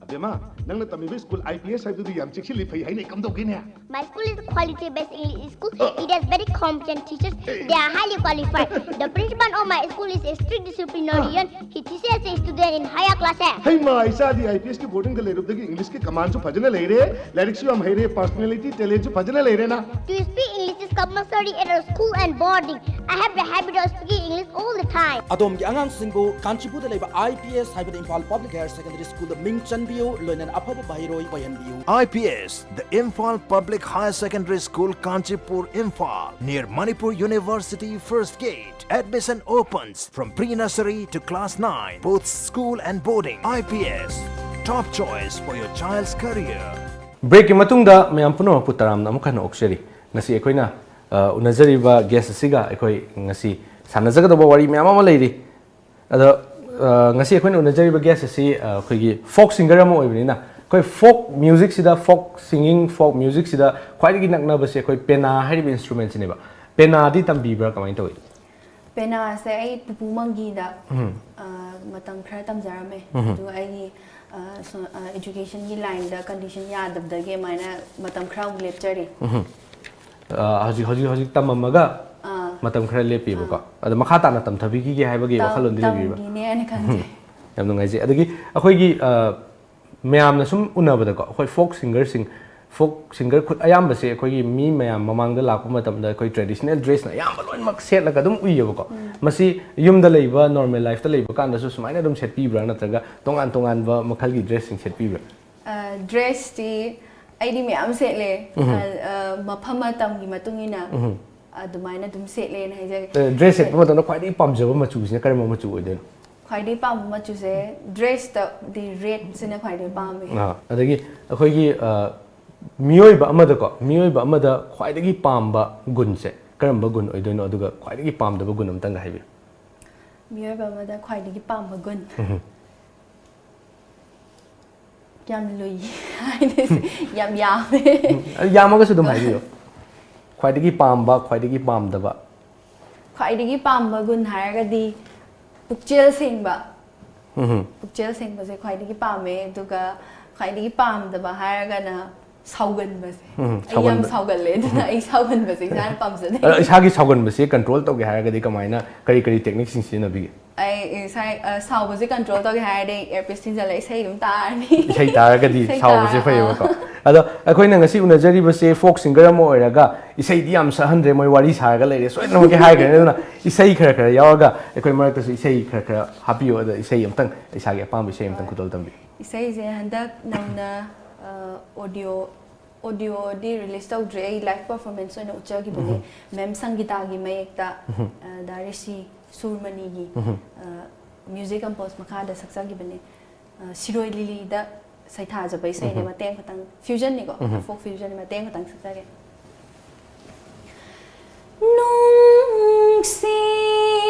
ꯑꯕꯦꯝꯃ, ꯅꯪꯅ ꯇꯝꯃꯤꯕ ꯁ꯭ꯀꯨꯜ ꯑꯥꯏ ꯄꯤ ꯑꯦꯁ ꯍꯥꯏꯕꯗꯨꯗꯤ ꯌꯥꯝ ꯆꯦꯛꯁꯤꯜꯂꯤ, ꯐꯩ ꯍꯥꯏꯅ ꯀꯝꯗꯧꯒꯦꯅꯦ? My school is quality based English school. It has very competent teachers. They are highly qualified. The principal of my school is a strict disciplinarian. He teaches the student in higher classes. ꯍꯩꯃꯥ, ꯏꯆꯥꯗꯤ I P ꯑꯦꯁꯀꯤ ꯕꯣꯔꯗꯤꯡꯗ ꯂꯩꯔꯨꯕꯗꯒꯤ ꯏꯪꯂꯤꯁꯀꯤ ꯀꯃꯥꯟꯁꯨ ꯐꯖꯅ ꯂꯩꯔꯦ, ꯂꯥꯏꯔꯤꯛꯁꯨ ꯌꯥꯝ ꯍꯩꯔꯦ, personality, ꯇꯦꯂꯦꯟꯁꯨ ꯐꯖꯅ ꯂꯩꯔꯦꯅ꯫ To speak English is compulsory at our school and boarding. I have the habit of speaking English all the time. ꯑꯗꯣꯝꯒꯤ ꯑꯉꯥꯡꯁꯤꯡꯕꯨ ꯀꯥꯟꯆꯤꯄꯨꯔꯗ ꯂꯩꯕ ꯑꯥꯏ ꯄꯤ ꯑꯦꯁ ꯍꯥꯏꯕꯗꯤ ꯏꯝꯐꯥꯜ ꯄꯕ꯭ꯂꯤꯛ ꯍꯥꯌꯔ ꯁꯦꯀꯦꯟꯗꯔꯤ ꯁ꯭ꯀꯨꯜꯗ ꯃꯤꯡ ꯆꯟꯕꯤꯌꯨ, ꯂꯣꯏꯅꯅ ꯑꯐꯕ ꯃꯍꯩꯔꯣꯏ ꯑꯣꯏꯍꯟꯕꯤꯌꯨ꯫ I P S, the Imphal Public Higher Secondary School, Kanchipur, Imphal, near Manipur University, first gate. Admission opens from pre-nursery to class nine, both school and boarding. I P S, top choice for your child's career. ꯕ꯭ꯔꯦꯛꯀꯤ ꯃꯇꯨꯡꯗ ꯃꯌꯥꯝ ꯄꯨꯝꯅꯃꯛꯄꯨ ꯇꯔꯥꯝꯅ ꯑꯃꯨꯛ ꯍꯟꯅ ꯑꯣꯛꯆꯔꯤ꯫ ꯉꯁꯤ ꯑꯩꯈꯣꯏꯅ ꯑ, ꯎꯅꯖꯔꯤꯕ gas ꯑꯁꯤꯒ ꯑꯩꯈꯣꯏ ꯉꯁꯤ ꯁꯥꯟꯅꯖꯒꯗꯧꯕ ꯋꯥꯔꯤ ꯃꯌꯥꯝ ꯑꯃ ꯂꯩꯔꯤ꯫ ꯑꯗꯣ ꯑ, ꯉꯁꯤ ꯑꯩꯈꯣꯏꯅ ꯎꯅꯖꯔꯤꯕ ꯒꯦꯁ ꯑꯁꯤ ꯑ, ꯑꯩꯈꯣꯏꯒꯤ ꯐꯣꯛ ꯁꯤꯡꯒꯔ ꯑꯃ ꯑꯣꯏꯕꯅꯤꯅ, ꯑꯩꯈꯣꯏ ꯐꯣꯛ ꯃ꯭ꯌꯨꯖꯤꯛꯁꯤꯗ, ꯐꯣꯛ ꯁꯤꯡꯒꯤꯡ, ꯐꯣꯛ ꯃ꯭ꯌꯨꯖꯤꯛꯁꯤꯗ ꯈ꯭ꯋꯥꯏꯗꯒꯤ ꯅꯛꯅꯕꯁꯦ ꯑꯩꯈꯣꯏ ꯄꯦꯅꯥ ꯍꯥꯏꯔꯤꯕ ꯏꯟꯁꯇ꯭ꯔꯨꯃꯦꯟꯁꯤꯅꯦꯕ꯫ ꯄꯦꯅꯥꯗꯤ ꯇꯝꯕꯤꯕ꯭ꯔꯥ, ꯀꯃꯥꯏꯅ ꯇꯧꯏ? ꯄꯦꯅꯥꯁꯦ ꯑꯩ ꯄꯨꯄꯨ ꯃꯪꯒꯤꯗ ꯑ, ꯃꯇꯝ ꯈꯔ ꯇꯝꯖꯔꯝꯃꯦ꯫ ꯑꯗꯨꯒ ꯑꯩꯒꯤ ꯑ, ꯁꯣ- ꯑ, ꯏꯖꯨꯀꯦꯁꯟꯒꯤ ꯂꯥꯏꯟꯗ ꯀꯟꯗꯤꯁꯟ ꯌꯥꯗꯕꯗꯒꯤ ꯑꯗꯨꯃꯥꯏꯅ ꯃꯇꯝ ꯈꯔ ꯑꯃꯨꯛ ꯂꯦꯞꯆꯔꯤ꯫ ꯑ, ꯍꯧꯖꯤꯛ ꯍꯧꯖꯤꯛ ꯍꯧꯖꯤꯛ ꯇꯝꯃꯝꯃꯒ ꯑꯥ, ꯃꯇꯝ ꯈꯔ ꯂꯦꯞꯄꯤꯕꯀꯣ꯫ ꯑꯗꯣ ꯃꯈꯥ ꯇꯥꯅ ꯇꯝꯊꯕꯤꯈꯤꯒꯦ ꯍꯥꯏꯕꯒꯤ ꯇꯝ- ꯋꯥꯈꯜꯂꯣꯟꯗꯤ ꯂꯩꯕꯤꯕ꯭ꯔꯥ? ꯇꯝꯈꯤꯅꯦꯅ ꯈꯟꯖꯩ꯫ ꯌꯥꯝ ꯅꯨꯡꯉꯥꯏꯖꯩ꯫ ꯑꯗꯒꯤ ꯑꯩꯈꯣꯏꯒꯤ ꯑ, ꯃꯌꯥꯝꯅ ꯁꯨꯝ ꯎꯅꯕꯗꯀꯣ, ꯑꯩꯈꯣꯏ ꯐꯣꯛ ꯁꯤꯡꯒꯔꯁꯤꯡ, ꯐꯣꯛ ꯁꯤꯡꯒꯔ ꯈꯨꯠ ꯑꯌꯥꯝꯕꯁꯦ ꯑꯩꯈꯣꯏꯒꯤ ꯃꯤ ꯃꯌꯥꯝ ꯃꯃꯥꯡꯗ ꯂꯥꯛꯄ ꯃꯇꯝꯗ ꯑꯩꯈꯣꯏ ꯇ꯭ꯔꯦꯗꯤꯁꯅꯦꯜ ꯗ꯭ꯔꯦꯁꯅ ꯑꯌꯥꯝꯕ ꯂꯣꯏꯅꯃꯛ ꯁꯦꯠꯂꯒ ꯑꯗꯨꯝ ꯎꯏꯌꯦꯕꯀꯣ꯫ ꯃꯁꯤ ꯌꯨꯝꯗ ꯂꯩꯕ, ꯅꯣꯔꯃꯦꯜ ꯂꯥꯏꯐꯇ ꯂꯩꯕ ꯀꯥꯟꯗꯁꯨ ꯁꯨꯃꯥꯏꯅ ꯑꯗꯨꯝ ꯁꯦꯠꯄꯤꯕ꯭ꯔꯥ, ꯅꯠꯇ꯭ꯔꯒ ꯇꯣꯉꯥꯟ ꯇꯣꯉꯥꯟꯕ ꯃꯈꯜꯒꯤ ꯗ꯭ꯔꯦꯁꯁꯤꯡ ꯁꯦꯠꯄꯤꯕ꯭ꯔꯥ? ꯗ꯭ꯔꯦꯁꯇꯤ ꯑꯩꯗꯤ ꯃꯌꯥꯝ ꯁꯦꯠꯂꯦ꯫ ꯑ, ꯑ, ꯃꯐꯝ ꯃꯇꯝꯒꯤ ꯃꯇꯨꯡ ꯏꯟꯅ ꯑꯗꯨꯃꯥꯏꯅ ꯑꯗꯨꯝ ꯁꯦꯠꯂꯦꯅ ꯍꯥꯏꯖꯒꯦ꯫ ꯗ꯭ꯔꯦꯁ ꯁꯦꯠꯄ ꯃꯇꯝꯗ ꯈ꯭ꯋꯥꯏꯗꯒꯤ ꯄꯥꯝꯖꯕ ꯃꯆꯨꯁꯤꯅ ꯀꯔꯝꯕ ꯃꯆꯨ ꯑꯣꯏꯗꯣꯏꯅꯣ? ꯈ꯭ꯋꯥꯏꯗꯒꯤ ꯄꯥꯝꯕ ꯃꯆꯨꯁꯦ, ꯗ꯭ꯔꯦꯁꯇꯗꯤ ꯔꯦꯗꯁꯤꯅ ꯈ꯭ꯋꯥꯏꯗꯒꯤ ꯄꯥꯝꯃꯦ꯫ ꯑꯥ, ꯑꯗꯒꯤ ꯑꯩꯈꯣꯏꯒꯤ ꯑ, ꯃꯤꯑꯣꯏꯕ ꯑꯃꯗꯀꯣ, ꯃꯤꯑꯣꯏꯕ ꯑꯃꯗ ꯈ꯭ꯋꯥꯏꯗꯒꯤ ꯄꯥꯝꯕ ꯒꯨꯟꯁꯦ ꯀꯔꯝꯕ ꯒꯨꯟ ꯑꯣꯏꯗꯣꯏꯅꯣ? ꯑꯗꯨꯒ ꯈ꯭ꯋꯥꯏꯗꯒꯤ ꯄꯥꯝꯗꯕ ꯒꯨꯟ ꯑꯝꯇꯪꯒ ꯍꯥꯏꯕꯤꯌꯨ꯫ ꯃꯤꯑꯣꯏꯕ ꯑꯃꯗ ꯈ꯭ꯋꯥꯏꯗꯒꯤ ꯄꯥꯝꯕ ꯒꯨꯟ꯫ ꯌꯥꯝ ꯂꯨꯏ ꯍꯥꯏꯗꯤ, ꯌꯥꯝ ꯌꯥꯝꯃꯦ꯫ ꯑꯗꯨ ꯌꯥꯝꯃꯒꯁꯨ ꯑꯗꯨꯝ ꯍꯥꯏꯕꯤꯌꯨ꯫ ꯈ꯭ꯋꯥꯏꯗꯒꯤ ꯄꯥꯝꯕ, ꯈ꯭ꯋꯥꯏꯗꯒꯤ ꯄꯥꯝꯗꯕ꯫ ꯈ꯭ꯋꯥꯏꯗꯒꯤ ꯄꯥꯝꯕ ꯒꯨꯟ ꯍꯥꯏꯔꯒꯗꯤ ꯄꯨꯛꯆꯦꯜ ꯁꯦꯡꯕ꯫ ꯎꯝ꯫ ꯄꯨꯛꯆꯦꯜ ꯁꯦꯡꯕꯁꯦ ꯈ꯭ꯋꯥꯏꯗꯒꯤ ꯄꯥꯝꯃꯦ꯫ ꯑꯗꯨꯒ ꯈ꯭ꯋꯥꯏꯗꯒꯤ ꯄꯥꯝꯗꯕ ꯍꯥꯏꯔꯒꯅ ꯁꯥꯎꯒꯟꯕꯁꯦ꯫ ꯎꯝ, ꯑꯩ ꯌꯥꯝ ꯁꯥꯎꯒꯟꯕ꯫ ꯁꯥꯎꯒꯜꯂꯦ, ꯑꯗꯨꯅ ꯑꯩ ꯁꯥꯎꯒꯟꯕꯁꯦ ꯏꯁꯥꯅ ꯄꯥꯝꯖꯗꯦ꯫ ꯑꯗꯣ ꯏꯁꯥꯒꯤ ꯁꯥꯎꯒꯟꯕꯁꯦ ꯀꯟꯇ꯭ꯔꯣꯜ ꯇꯧꯒꯦ ꯍꯥꯏꯔꯒꯗꯤ ꯀꯃꯥꯏꯅ, ꯀꯔꯤ ꯀꯔꯤ ꯇꯦꯛꯅꯤꯛꯁꯤꯡ ꯁꯤꯖꯤꯟꯅꯕꯤꯒꯦ? ꯑꯩ ꯏꯁꯥ, ꯑ, ꯁꯥꯎꯕꯁꯦ ꯀꯟꯇ꯭ꯔꯣꯜ ꯇꯧꯒꯦ ꯍꯥꯏꯔꯗꯤ ꯏꯌꯔꯄꯤꯁ ꯊꯤꯟꯖꯜꯂ ꯏꯁꯩ ꯑꯗꯨꯝ ꯇꯥꯔꯅꯤ꯫ ꯏꯁꯩ ꯇꯥꯔꯒꯗꯤ ꯏꯁꯩ ꯁꯥꯎꯕꯁꯦ ꯇꯥꯔ-, ꯐꯩꯌꯦꯕꯀꯣ꯫ ꯑꯥ꯫ ꯑꯗꯣ ꯑꯩꯈꯣꯏꯅ ꯉꯁꯤ ꯎꯅꯖꯔꯤꯕꯁꯦ ꯐꯣꯛ ꯁꯤꯡꯒꯔ ꯑꯃ ꯑꯣꯏꯔꯒ ꯏꯁꯩꯗꯤ ꯌꯥꯝ ꯁꯛꯍꯟꯗ꯭ꯔꯦ, ꯃꯣꯏ ꯋꯥꯔꯤ ꯁꯥꯔꯒ ꯂꯩꯔꯦ, ꯁꯣꯏꯗꯅꯃꯛꯀꯤ ꯍꯥꯏꯈ꯭ꯔꯅꯤ꯫ ꯑꯗꯨꯅ ꯏꯁꯩ ꯈꯔ ꯈꯔ ꯌꯥꯎꯔꯒ ꯑꯩꯈꯣꯏ ꯃꯔꯛꯇꯁꯨ ꯏꯁꯩ ꯈꯔ ꯈꯔ ꯍꯥꯞꯄꯤꯌꯣ꯫ ꯑꯗ ꯏꯁꯩ ꯑꯝꯇꯪ, ꯏꯁꯥꯒꯤ ꯑꯄꯥꯝꯕ ꯏꯁꯩ ꯑꯝꯇꯪ ꯈꯨꯗꯣꯜ ꯇꯝꯕꯤꯌꯨ꯫ ꯏꯁꯩꯁꯦ ꯍꯟꯗꯛ ꯅꯧꯅ, ꯑ, ꯑꯣꯗꯤꯑꯣ, ꯑꯣꯗꯤꯑꯣꯗꯤ ꯔꯤꯂꯤꯁ ꯇꯧꯗ꯭ꯔꯤ, ꯑꯩ ꯂꯥꯏꯚ ꯄꯔꯐꯣꯔꯃꯦꯟꯁ ꯑꯣꯏꯅ ꯎꯠꯆꯈꯤꯕꯅꯦ꯫ ꯃꯦꯝ ꯁꯪꯒꯤꯇꯥꯒꯤ ꯃꯌꯦꯛꯇ, ꯑ, ꯗꯥ ꯔꯤꯁꯤ ꯁꯨꯔꯃꯅꯤꯒꯤ, ꯑ, ꯃ꯭ꯌꯨꯖꯤꯛ ꯀꯝꯄꯣꯁ ꯃꯈꯥꯗ ꯁꯛꯆꯈꯤꯕꯅꯦ꯫ ꯑ, ꯁꯤꯔꯣꯏ ꯂꯤꯂꯤꯗ ꯁꯩꯊꯥꯖꯕ ꯏꯁꯩꯅꯦ, ꯃꯇꯦꯛ ꯈꯛꯇꯪ, ꯐ꯭ꯌꯨꯖꯟꯅꯤꯀꯣ, ꯐꯣꯛ ꯐ꯭ꯌꯨꯖꯟ ꯃꯇꯦꯛ ꯈꯛꯇꯪ ꯁꯛꯆꯒꯦ꯫ ꯅꯨꯡꯁꯤ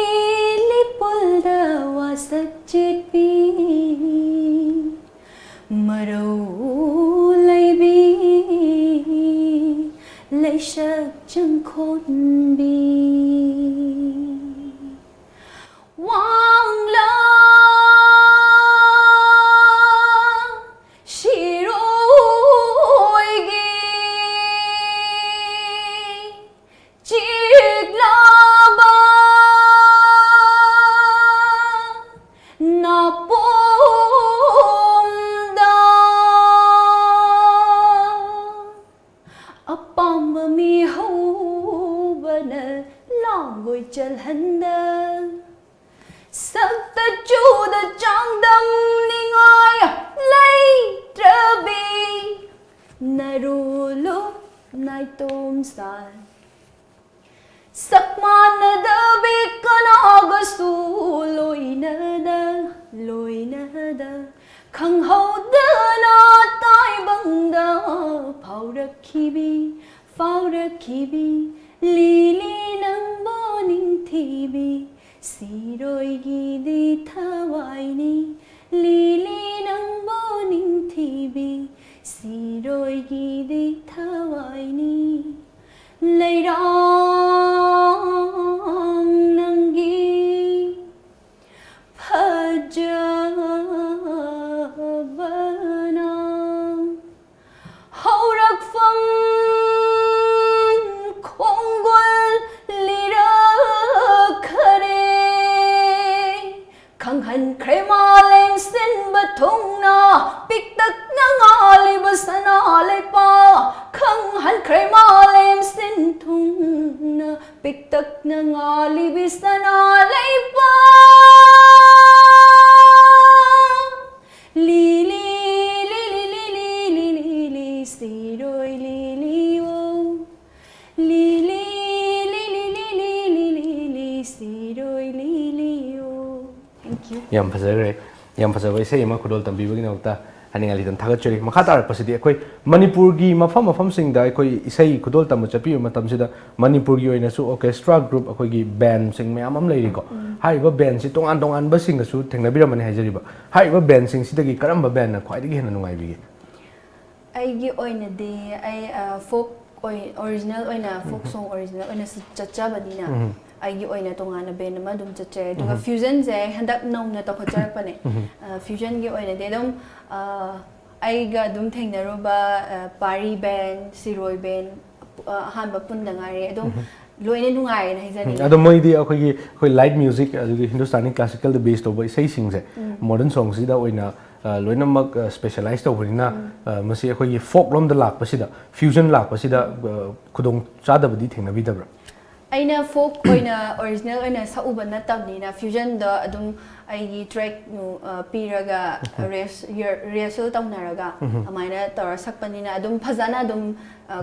ꯂꯤꯄꯨꯜꯗ ꯋꯥꯁꯛ ꯆꯦꯠꯄꯤ, ꯃꯔꯧ ꯂꯩꯕꯤ, ꯂꯩꯁꯛ ꯆꯪꯈꯣꯟꯕꯤ, ꯋꯥꯡꯂꯥ ꯁꯤꯔꯣꯏꯒꯤ ꯆꯤꯛꯂꯕ ꯅꯥꯄꯣꯝꯗ ꯑꯄꯥꯝꯕ ꯃꯤꯍꯧꯕꯅ ꯂꯥꯡꯒꯣꯏ ꯆꯜꯍꯟꯗ, ꯁꯛꯇ ꯆꯨꯗ ꯆꯥꯡꯗꯝꯅꯤꯉꯥꯏ ꯂꯩꯇ꯭ꯔꯕꯤ ꯅꯔꯨꯂꯨ ꯅꯥꯏꯇꯣꯝ ꯁꯥꯏ꯫ ꯁꯛ ꯃꯥꯟꯅꯗꯕꯤ ꯀꯅꯥꯒꯁꯨ ꯂꯣꯏꯅꯗ, ꯂꯣꯏꯅꯗ, ꯈꯪꯍꯧꯗꯅ ꯇꯥꯏꯕꯪꯗ ꯐꯥꯎꯔꯛꯈꯤꯕꯤ, ꯐꯥꯎꯔꯛꯈꯤꯕꯤ, ꯂꯤꯂꯤ ꯅꯪꯕꯨ ꯅꯤꯡꯊꯤꯕꯤ, ꯁꯤꯔꯣꯏꯒꯤꯗꯤ ꯊꯋꯥꯏꯅꯤ, ꯂꯤꯂꯤ ꯅꯪꯕꯨ ꯅꯤꯡꯊꯤꯕꯤ, ꯁꯤꯔꯣꯏꯒꯤꯗꯤ ꯊꯋꯥꯏꯅꯤ꯫ ꯂꯩꯔꯥꯡ ꯅꯪꯒꯤ ꯐꯖꯕꯅ ꯍꯧꯔꯛꯐꯝ ꯈꯣꯡꯒꯨꯜ ꯂꯤꯔꯛꯈꯔꯦ꯫ ꯈꯪꯍꯟꯈ꯭ꯔꯦ ꯃꯥꯂꯦꯝ ꯁꯤꯟꯕ ꯊꯨꯡꯅ ꯄꯤꯛꯇꯛꯅ ꯉꯥꯜꯂꯤꯕ ꯁꯅꯥ ꯂꯩꯄꯥꯛ꯫ ꯈꯪꯍꯟꯈ꯭ꯔꯦ ꯃꯥꯂꯦꯝ ꯁꯤꯟ ꯊꯨꯡꯅ ꯄꯤꯛꯇꯛꯅ ꯉꯥꯜꯂꯤꯕꯤ ꯁꯅꯥ ꯂꯩꯄꯥꯛ꯫ ꯂꯤꯂꯤ, ꯂꯤꯂꯤ, ꯂꯤꯂꯤ, ꯂꯤꯂꯤ, ꯂꯤꯂꯤ, ꯁꯤꯔꯣꯏ ꯂꯤꯂꯤ ꯑꯣ꯫ ꯂꯤꯂꯤ, ꯂꯤꯂꯤ, ꯂꯤꯂꯤ, ꯂꯤꯂꯤ, ꯂꯤꯂꯤ, ꯁꯤꯔꯣꯏ ꯂꯤꯂꯤ ꯑꯣ꯫ Thank you. ꯌꯥꯝ ꯐꯖꯈ꯭ꯔꯦ꯫ ꯌꯥꯝ ꯐꯖꯕ ꯏꯁꯩ ꯑꯃ ꯈꯨꯗꯣꯜ ꯇꯝꯕꯤꯕꯒꯤꯗꯃꯛꯇ꯫ ꯍꯥꯏꯅꯤꯡꯉꯥꯏ ꯂꯩꯇꯅ ꯊꯥꯒꯠꯆꯔꯤ꯫ ꯃꯈꯥ ꯇꯥꯔꯛꯄꯁꯤꯗꯤ ꯑꯩꯈꯣꯏ ꯃꯅꯤꯄꯨꯔꯒꯤ ꯃꯐꯝ ꯃꯐꯝꯁꯤꯡꯗ ꯑꯩꯈꯣꯏ ꯏꯁꯩ ꯈꯨꯗꯣꯜ ꯇꯝꯕ ꯆꯠꯄꯤꯕ ꯃꯇꯝꯁꯤꯗ ꯃꯅꯤꯄꯨꯔꯒꯤ ꯑꯣꯏꯅꯁꯨ orchestra group, ꯑꯩꯈꯣꯏꯒꯤ bandꯁꯤꯡ ꯃꯌꯥꯝ ꯑꯃ ꯂꯩꯔꯤꯀꯣ꯫ ꯍꯥꯏꯔꯤꯕ bandꯁꯤ ꯇꯣꯉꯥꯟ ꯇꯣꯉꯥꯟꯕꯁꯤꯡꯒꯁꯨ ꯊꯦꯡꯅꯕꯤꯔꯝꯃꯅꯤ ꯍꯥꯏꯖꯔꯤꯕ꯫ ꯍꯥꯏꯔꯤꯕ bandꯁꯤꯡꯁꯤꯗꯒꯤ ꯀꯔꯝꯕ bandꯅ ꯈ꯭ꯋꯥꯏꯗꯒꯤ ꯍꯦꯟꯅ ꯅꯨꯡꯉꯥꯏꯕꯤꯒꯦ? ꯑꯩꯒꯤ ꯑꯣꯏꯅꯗꯤ ꯑꯩ ꯐꯣꯛ ꯑꯣꯔꯤꯖꯤꯅꯦꯜ ꯑꯣꯏꯅ, ꯐꯣꯛ ꯁꯣꯡ ꯑꯣꯔꯤꯖꯤꯅꯦꯜ ꯑꯣꯏꯅ ꯆꯠꯆꯕꯅꯤꯅ ꯑꯩꯒꯤ ꯑꯣꯏꯅ ꯇꯣꯉꯥꯟꯅ ꯕꯦꯟ ꯑꯃ ꯑꯗꯨꯝ ꯆꯠꯆꯩ꯫ ꯑꯗꯨꯒ ꯐ꯭ꯌꯨꯖꯟꯁꯦ ꯑꯩ ꯍꯟꯗꯛ ꯅꯧꯅ ꯇꯧꯈꯠꯆꯔꯛꯄꯅꯦ꯫ ꯐ꯭ꯌꯨꯖꯟꯒꯤ ꯑꯣꯏꯅꯗꯤ ꯑꯗꯨꯝ ꯑꯩꯒ ꯑꯗꯨꯝ ꯊꯦꯡꯅꯔꯨꯕ ꯄꯥꯔꯤ ꯕꯦꯟ, ꯁꯤꯔꯣꯏ ꯕꯦꯟ ꯑꯍꯥꯟꯕ ꯄꯨꯟꯗ ꯉꯥꯏꯔꯤ꯫ ꯑꯗꯨꯝ ꯂꯣꯏꯅ ꯅꯨꯡꯉꯥꯏꯌꯦꯅ ꯍꯥꯏꯖꯅꯤꯡꯉꯤ꯫ ꯑꯗꯣ ꯃꯣꯏꯗꯤ ꯑꯩꯈꯣꯏꯒꯤ ꯑꯩꯈꯣꯏ light music, ꯑꯗꯨꯒꯤ ꯍꯤꯟꯗꯨꯁꯇꯥꯅꯤ classicalꯗ base ꯇꯧꯕ ꯏꯁꯩꯁꯤꯡꯁꯦ modern songꯁꯤꯗ ꯑꯣꯏꯅ ꯂꯣꯏꯅꯃꯛ specialize ꯇꯧꯕꯅꯤꯅ, ꯃꯁꯤ ꯑꯩꯈꯣꯏꯒꯤ ꯐꯣꯛ ꯂꯣꯝꯗ ꯂꯥꯛꯄꯁꯤꯗ, ꯐ꯭ꯌꯨꯖꯟ ꯂꯥꯛꯄꯁꯤꯗ ꯈꯨꯗꯣꯡ ꯆꯥꯗꯕꯗꯤ ꯊꯦꯡꯅꯕꯤꯗꯕ꯭ꯔꯥ? ꯑꯩꯅ ꯐꯣꯛ ꯑꯣꯏꯅ ꯑꯣꯔꯤꯖꯤꯅꯦꯜ ꯑꯣꯏꯅ ꯁꯛꯎꯕ ꯅꯠꯇꯕꯅꯤꯅ ꯐ꯭ꯌꯨꯖꯟꯗ ꯑꯗꯨꯝ ꯑꯩꯒꯤ ꯇ꯭ꯔꯦꯛ ꯄꯤꯔꯒ ꯔꯤꯍꯔꯁꯦꯜ ꯇꯧꯅꯔꯒ ꯑꯗꯨꯃꯥꯏꯅ ꯇꯧꯔ ꯁꯛꯄꯅꯤꯅ ꯑꯗꯨꯝ ꯐꯖꯅ ꯑꯗꯨꯝ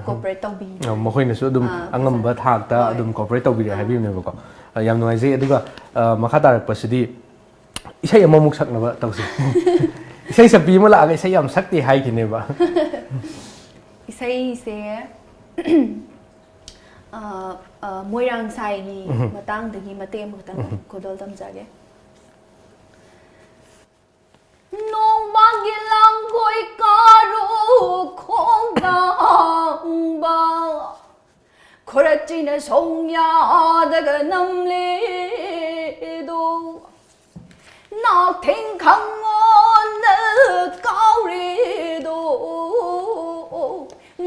ꯀꯣꯄꯔꯦꯠ ꯇꯧꯕꯤ꯫ ꯃꯈꯣꯏꯅꯁꯨ ꯑꯗꯨꯝ ꯑꯉꯝꯕ ꯊꯥꯛꯇ ꯑꯗꯨꯝ ꯀꯣꯄꯔꯦꯠ ꯇꯧꯕꯤꯔꯦ ꯍꯥꯏꯕꯤꯕꯅꯦꯕꯀꯣ꯫ ꯌꯥꯝ ꯅꯨꯡꯉꯥꯏꯖꯩ꯫ ꯑꯗꯨꯒ ꯃꯈꯥ ꯇꯥꯔꯛꯄꯁꯤꯗꯤ ꯏꯁꯩ ꯑꯃꯃꯨꯛ ꯁꯛꯅꯕ ꯇꯧꯁꯤ꯫ ꯏꯁꯩ ꯁꯛꯄꯤ ꯑꯃ ꯂꯥꯛꯑꯒ ꯏꯁꯩ ꯌꯥꯝ ꯁꯛꯇꯦ ꯍꯥꯏꯈꯤꯅꯦꯕ꯫ ꯏꯁꯩꯁꯦ ꯃꯣꯏꯔꯥꯡ ꯁꯥꯏꯒꯤ ꯃꯇꯥꯡꯗꯒꯤ ꯃꯇꯦꯛ ꯑꯃꯈꯛꯇꯪ ꯈꯨꯗꯣꯜ ꯇꯝꯖꯒꯦ꯫ ꯅꯣꯡꯕꯥꯟꯒꯤ ꯂꯥꯡꯒꯣꯏ ꯀꯥꯔꯨ ꯈꯣꯡꯗꯥꯡꯕ, ꯈꯣꯔꯆꯤꯅ ꯁꯣꯡꯌꯥꯗꯒ ꯅꯝꯂꯦꯗꯣ, ꯅꯥꯎꯊꯦꯡ ꯈꯪꯉꯣꯟꯗ ꯀꯥꯎꯔꯦꯗꯣ,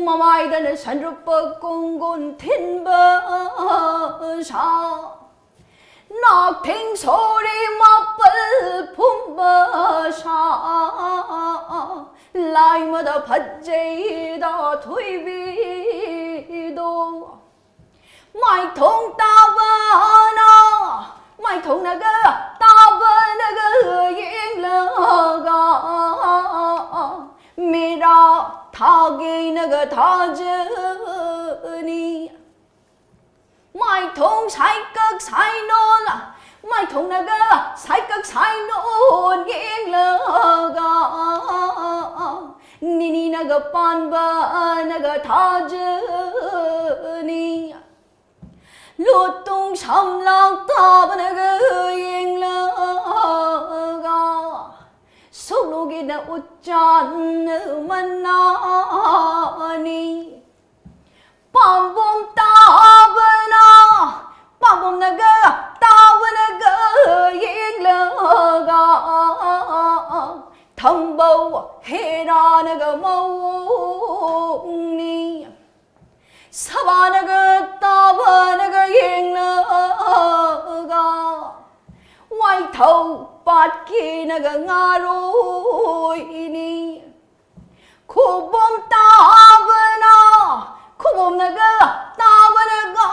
ꯃꯃꯥꯏꯗꯅ ꯁꯟꯔꯨꯞꯄ ꯀꯣꯡꯒꯣꯟ ꯊꯤꯟꯕ ꯁꯥ, ꯅꯥꯎꯊꯦꯡ ꯁꯣꯔꯤ ꯃꯥꯄꯜ ꯐꯨꯝꯕ ꯁꯥ, ꯂꯥꯏꯃꯗ ꯐꯖꯩꯗ ꯊꯣꯏꯕꯤꯗꯣ꯫ ꯃꯥꯏꯊꯣꯡ ꯇꯥꯕꯅ, ꯃꯥꯏꯊꯣꯡꯅꯒ ꯇꯥꯕꯅꯒ ꯌꯦꯡꯂꯒ, ꯃꯦꯔꯥ ꯊꯥꯒꯦꯅꯒ ꯊꯥꯖꯅꯤ꯫ ꯃꯥꯏꯊꯣꯡ ꯁꯥꯏꯀꯛ ꯁꯥꯏꯅꯣꯜ ꯃꯥꯏꯊꯣꯡꯅꯒ ꯁꯥꯏꯀꯛ ꯁꯥꯏꯅꯣꯟ ꯌꯦꯡꯂꯒ, ꯅꯤꯅꯤꯅꯒ ꯄꯥꯟꯕꯅꯒ ꯊꯥꯖꯅꯤ꯫ ꯂꯣꯇꯨꯡ ꯁꯝꯂꯥꯡ ꯇꯥꯕꯅꯒ ꯌꯦꯡꯂꯒ, ꯁꯨꯛꯂꯨꯒꯤꯅ ꯎꯠꯆꯥꯟ ꯃꯅꯥꯅꯤ꯫ ꯄꯥꯝꯕꯣꯝ ꯇꯥꯕꯅ, ꯄꯥꯝꯕꯣꯝꯅꯒ ꯇꯥꯕꯅꯒ ꯌꯦꯡꯂꯒ, ꯊꯝꯕꯧ ꯍꯦꯔꯥꯅꯒ ꯃꯑꯣꯡꯅꯤ꯫ ꯁꯕꯥꯅꯒ ꯇꯥꯕꯅꯒ ꯌꯦꯡꯂꯒ, ꯋꯥꯏꯊꯧ ꯄꯥꯠꯀꯤꯅꯒ ꯉꯥꯔꯣꯏꯅꯤ꯫ ꯈꯨꯕꯣꯝ ꯇꯥꯕꯅ, ꯈꯨꯕꯣꯝꯅꯒ ꯇꯥꯕꯅꯒ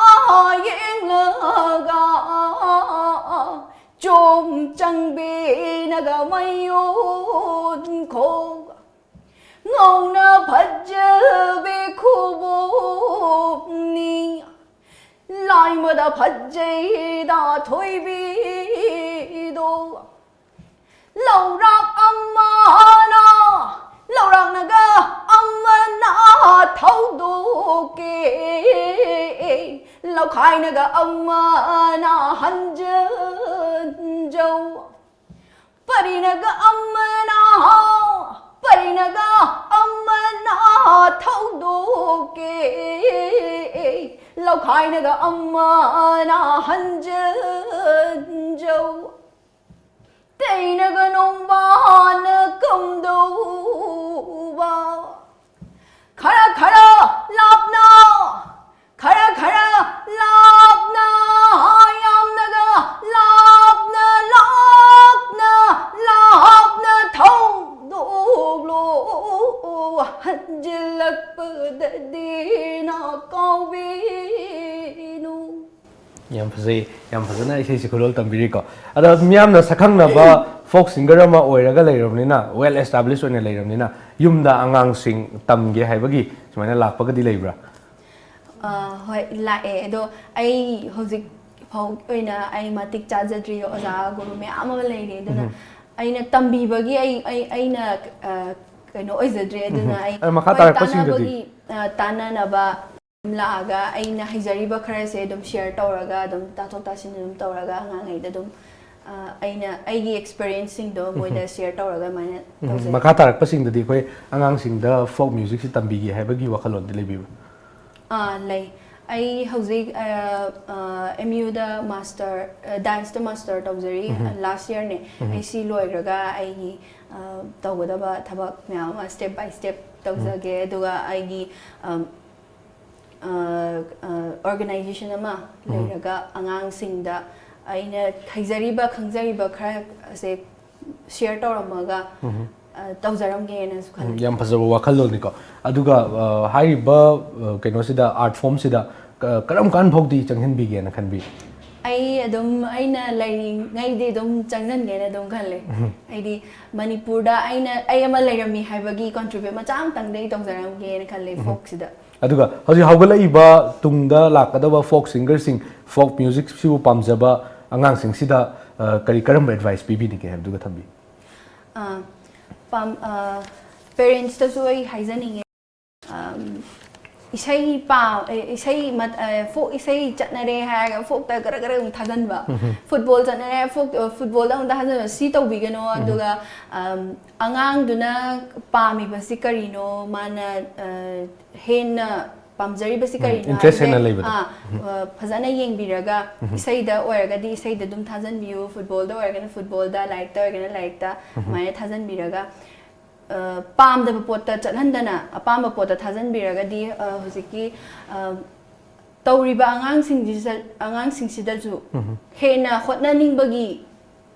ꯌꯦꯡꯂꯒ, ꯆꯣꯝ ꯆꯪꯕꯤꯅꯒ ꯃꯌꯣꯟ ꯈꯣꯡ꯫ ꯉꯧꯅ ꯐꯖꯕꯤ ꯈꯨꯕꯣꯝꯅꯤ꯫ ꯂꯥꯏꯃꯗ ꯐꯖꯩꯗ ꯊꯣꯏꯕꯤꯗꯣ꯫ ꯂꯧꯔꯥꯛ ꯑꯃꯅ, ꯂꯧꯔꯥꯛꯅꯒ ꯑꯃꯅ ꯊꯧꯗꯣꯛꯀꯦ꯫ ꯂꯧꯈꯥꯏꯅꯒ ꯑꯃꯅ ꯍꯟꯖꯟꯖꯧ꯫ ꯄꯔꯤꯅꯒ ꯑꯃꯅ, ꯄꯔꯤꯅꯒ ꯑꯃꯅ ꯊꯧꯗꯣꯛꯀꯦ꯫ ꯂꯧꯈꯥꯏꯅꯒ ꯑꯃꯅ ꯍꯟꯖꯟꯖꯧ꯫ ꯇꯩꯅꯒ ꯅꯣꯡꯕꯥꯅ ꯀꯝꯗꯧꯕ꯫ ꯈꯔ ꯈꯔ ꯂꯥꯞꯅ, ꯈꯔ ꯈꯔ ꯂꯥꯞꯅ, ꯌꯥꯝꯅꯒ ꯂꯥꯞꯅ, ꯂꯥꯞꯅ, ꯂꯥꯞꯅ ꯊꯧꯗꯣꯛꯂꯣ꯫ ꯍꯟꯖꯤꯜꯂꯛꯄꯗꯗꯤ ꯅꯥꯀꯥꯎꯕꯤꯅꯨ꯫ ꯌꯥꯝ ꯐꯖꯩ, ꯌꯥꯝ ꯐꯖꯅ ꯏꯁꯩꯁꯤ ꯈꯨꯗꯣꯜ ꯇꯝꯕꯤꯔꯤꯀꯣ꯫ ꯑꯗꯣ ꯃꯤꯌꯥꯝꯅ ꯁꯛꯈꯪꯅꯕ ꯐꯣꯛ ꯁꯤꯡꯒꯔ ꯑꯃ ꯑꯣꯏꯔꯒ ꯂꯩꯔꯕꯅꯤꯅ, ꯋꯦꯜ ꯑꯦꯁꯇꯥꯕ꯭ꯂꯤꯁ ꯑꯣꯏꯅ ꯂꯩꯔꯕꯅꯤꯅ, ꯌꯨꯝꯗ ꯑꯉꯥꯡꯁꯤꯡ ꯇꯝꯒꯦ ꯍꯥꯏꯕꯒꯤ ꯁꯨꯃꯥꯏꯅ ꯂꯥꯛꯄꯒꯗꯤ ꯂꯩꯕ꯭ꯔꯥ? ꯑ, ꯍꯣꯏ, ꯂꯥꯛꯑꯦ꯫ ꯑꯗꯣ ꯑꯩ ꯍꯧꯖꯤꯛ ꯐꯥꯎ ꯑꯣꯏꯅ ꯑꯩ ꯃꯇꯤꯛ ꯆꯥꯖꯗ꯭ꯔꯤ꯫ ꯑꯣꯖꯥ ꯒꯨꯔꯨ ꯃꯌꯥꯝ ꯑꯃ ꯂꯩꯔꯤ, ꯑꯗꯨꯅ ꯑꯩꯅ ꯇꯝꯕꯤꯕꯒꯤ ꯑꯩ ꯑꯩ ꯑꯩꯅ ꯑ, ꯀꯩꯅꯣ ꯑꯣꯏꯖꯗ꯭ꯔꯦ꯫ ꯑꯗꯨꯅ ꯑꯩ ꯑꯗꯣ ꯃꯈꯥ ꯍꯣꯏ, ꯇꯥꯔꯛꯄꯁꯤꯡꯗꯗꯤ? ꯇꯥꯟꯅꯕꯒꯤ ꯑ, ꯇꯥꯟꯅꯅꯕ ꯂꯥꯛꯑꯒ ꯑꯩꯅ ꯍꯩꯖꯔꯤꯕ ꯈꯔꯁꯦ ꯑꯗꯨꯝ ꯁꯤꯌꯔ ꯇꯧꯔꯒ, ꯑꯗꯨꯝ ꯇꯥꯊꯣꯛ ꯇꯥꯁꯤꯟ ꯑꯗꯨꯝ ꯇꯧꯔꯒ ꯑꯉꯥꯡꯉꯩꯗ ꯑꯗꯨꯝ ꯑ, ꯑꯩꯅ ꯑꯩꯒꯤ ꯑꯦꯛꯁꯄꯤꯔꯤꯌꯦꯟꯁꯁꯤꯡꯗꯣ ꯃꯣꯏꯗ ꯁꯤꯌꯔ ꯇꯧꯔꯒ ꯑꯗꯨꯃꯥꯏꯅ ꯇꯧꯖꯩ꯫ ꯃꯈꯥ ꯇꯥꯔꯛꯄꯁꯤꯡꯗꯗꯤ ꯑꯩꯈꯣꯏ ꯑꯉꯥꯡꯁꯤꯡꯗ ꯐꯣꯛ ꯃ꯭ꯌꯨꯖꯤꯛꯁꯤ ꯇꯝꯕꯤꯒꯦ ꯍꯥꯏꯕꯒꯤ ꯋꯥꯈꯜꯂꯣꯟꯗꯤ ꯂꯩꯕꯤꯕ꯭ꯔꯥ? ꯑꯥ, ꯂꯩ꯫ ꯑꯩ ꯍꯧꯖꯤꯛ ꯑꯦꯝ ꯌꯨꯗ ꯃꯥꯁꯇꯔ, ꯗꯥꯟꯁꯇ ꯃꯥꯁꯇꯔ ꯇꯧꯖꯔꯤ꯫ ꯂꯥꯁ ꯌꯔꯅꯦ꯫ ꯑꯩ ꯁꯤ ꯂꯣꯏꯈ꯭ꯔꯒ ꯑꯩꯒꯤ ꯑ, ꯇꯧꯒꯗꯕ ꯊꯕꯛ ꯃꯌꯥꯝ ꯑꯃ ꯁ꯭ꯇꯦꯞ ꯕꯥꯏ ꯁ꯭ꯇꯦꯞ ꯇꯧꯖꯒꯦ꯫ ꯑꯗꯨꯒ ꯑꯩꯒꯤ ꯑꯝ, ꯑ, ꯑ, ꯑꯣꯔꯒꯅꯥꯏꯖꯦꯁꯟ ꯑꯃ ꯂꯩꯔꯒ ꯑꯉꯥꯡꯁꯤꯡꯗ ꯑꯩꯅ ꯍꯩꯖꯔꯤꯕ ꯈꯪꯖꯔꯤꯕ ꯈꯔ ꯑꯁꯦ ꯁꯤꯌꯔ ꯇꯧꯔꯝꯃꯒ ꯑ, ꯇꯧꯖꯔꯝꯒꯦꯅꯁꯨ ꯈꯜꯂꯤ꯫ ꯌꯥꯝ ꯐꯖꯕ ꯋꯥꯈꯜꯂꯣꯟꯅꯤꯀꯣ꯫ ꯑꯗꯨꯒ ꯑ, ꯍꯥꯏꯔꯤꯕ ꯑ, ꯀꯩꯅꯣꯁꯤꯗ, ꯑꯥꯔꯠ ꯐꯣꯝꯁꯤꯗ ꯀ- ꯀꯔꯝ ꯀꯥꯟ ꯐꯥꯎꯗꯤ ꯆꯪꯍꯟꯕꯤꯒꯦꯅ ꯈꯟꯕꯤ? ꯑꯩ ꯑꯗꯨꯝ ꯑꯩꯅ ꯂꯩꯔꯤꯉꯩꯗꯤ ꯑꯗꯨꯝ ꯆꯪꯁꯤꯟꯒꯦꯅ ꯑꯗꯨꯝ ꯈꯜꯂꯦ꯫ ꯍꯥꯏꯗꯤ ꯃꯅꯤꯄꯨꯔꯗ ꯑꯩꯅ ꯑꯩ ꯑꯃ ꯂꯩꯔꯝꯃꯤ ꯍꯥꯏꯕꯒꯤ ꯀꯣꯟꯇ꯭ꯔꯤꯕ꯭ꯌꯨꯠ ꯃꯆꯥ ꯑꯃꯇꯪꯗꯤ ꯑꯩ ꯇꯧꯖꯔꯝꯒꯦꯅ ꯈꯜꯂꯦ ꯐꯣꯛꯁꯤꯗ꯫ ꯑꯗꯨꯒ ꯍꯧꯖꯤꯛ ꯍꯧꯒꯠꯂꯛꯏꯕ ꯇꯨꯡꯗ ꯂꯥꯛꯀꯗꯕ ꯐꯣꯛ ꯁꯤꯡꯒꯔꯁꯤꯡ, ꯐꯣꯛ ꯃ꯭ꯌꯨꯖꯤꯛꯁꯤꯕꯨ ꯄꯥꯝꯖꯕ ꯑꯉꯥꯡꯁꯤꯡꯁꯤꯗ ꯑ, ꯀꯔꯤ ꯀꯔꯝꯕ ꯑꯦꯗꯚꯥꯏꯁ ꯄꯤꯕꯤꯅꯤꯡꯒꯦ ꯍꯥꯏꯕꯗꯨꯒ ꯊꯝꯕꯤꯌꯨ꯫ ꯑꯥ, ꯄꯥꯝ- ꯑꯥ, ꯄꯦꯔꯦꯟꯠꯁꯇꯁꯨ ꯑꯩ ꯍꯥꯏꯖꯅꯤꯡꯉꯦ꯫ ꯑꯝ, ꯏꯁꯩ ꯄꯥ- ꯑꯦ, ꯏꯁꯩ ꯃꯠ- ꯑꯦ, ꯐꯣꯛ ꯏꯁꯩ ꯆꯠꯅꯔꯦ ꯍꯥꯏꯔꯒ ꯐꯣꯛꯇ ꯒꯔ ꯒꯔ ꯑꯃꯨꯛ ꯊꯥꯖꯟꯕ꯫ ꯐꯨꯠꯕꯣꯜ ꯆꯠꯅꯔꯦ, ꯐꯣꯛ- ꯑ, ꯐꯨꯠꯕꯣꯜꯗ ꯑꯃꯨꯛꯇ ꯊꯥꯖꯟꯕ꯫ ꯁꯤ ꯇꯧꯕꯤꯒꯅꯣ꯫ ꯑꯗꯨꯒ ꯑꯝ, ꯑꯉꯥꯡꯗꯨꯅ ꯄꯥꯝꯃꯤꯕꯁꯤ ꯀꯔꯤꯅꯣ, ꯃꯥꯅ ꯑ, ꯍꯦꯟꯅ ꯄꯥꯝꯖꯔꯤꯕꯁꯤ ꯀꯔꯤꯅꯣ ꯏꯟꯇꯔꯦꯁ ꯍꯥꯏꯕꯁꯦ, ꯍꯦꯟꯅ ꯂꯩꯕꯗꯣ꯫ ꯑꯥ, ꯑ, ꯐꯖꯅ ꯌꯦꯡꯕꯤꯔꯒ, ꯏꯁꯩꯗ ꯑꯣꯏꯔꯒꯗꯤ ꯏꯁꯩꯗ ꯑꯗꯨꯝ ꯊꯥꯖꯟꯕꯤꯌꯨ, ꯐꯨꯠꯕꯣꯜꯗ ꯑꯣꯏꯔꯒꯅ ꯐꯨꯠꯕꯣꯜꯗ, ꯂꯥꯏꯔꯤꯛꯇ ꯑꯣꯏꯔꯒꯅ ꯂꯥꯏꯔꯤꯛꯇ, ꯑꯗꯨꯃꯥꯏꯅ ꯊꯥꯖꯟꯕꯤꯔꯒ, ꯑ, ꯄꯥꯝꯗꯕ ꯄꯣꯠꯇ ꯆꯠꯍꯟꯗꯅ ꯑꯄꯥꯝꯕ ꯄꯣꯠꯇ ꯊꯥꯖꯟꯕꯤꯔꯒꯗꯤ, ꯑ, ꯍꯧꯖꯤꯛꯀꯤ, ꯑ, ꯇꯧꯔꯤꯕ ꯑꯉꯥꯡꯁꯤꯡꯁꯤꯗ- ꯑꯉꯥꯡꯁꯤꯡꯁꯤꯗꯁꯨ ꯍꯦꯟꯅ ꯍꯣꯠꯅꯅꯤꯡꯕꯒꯤ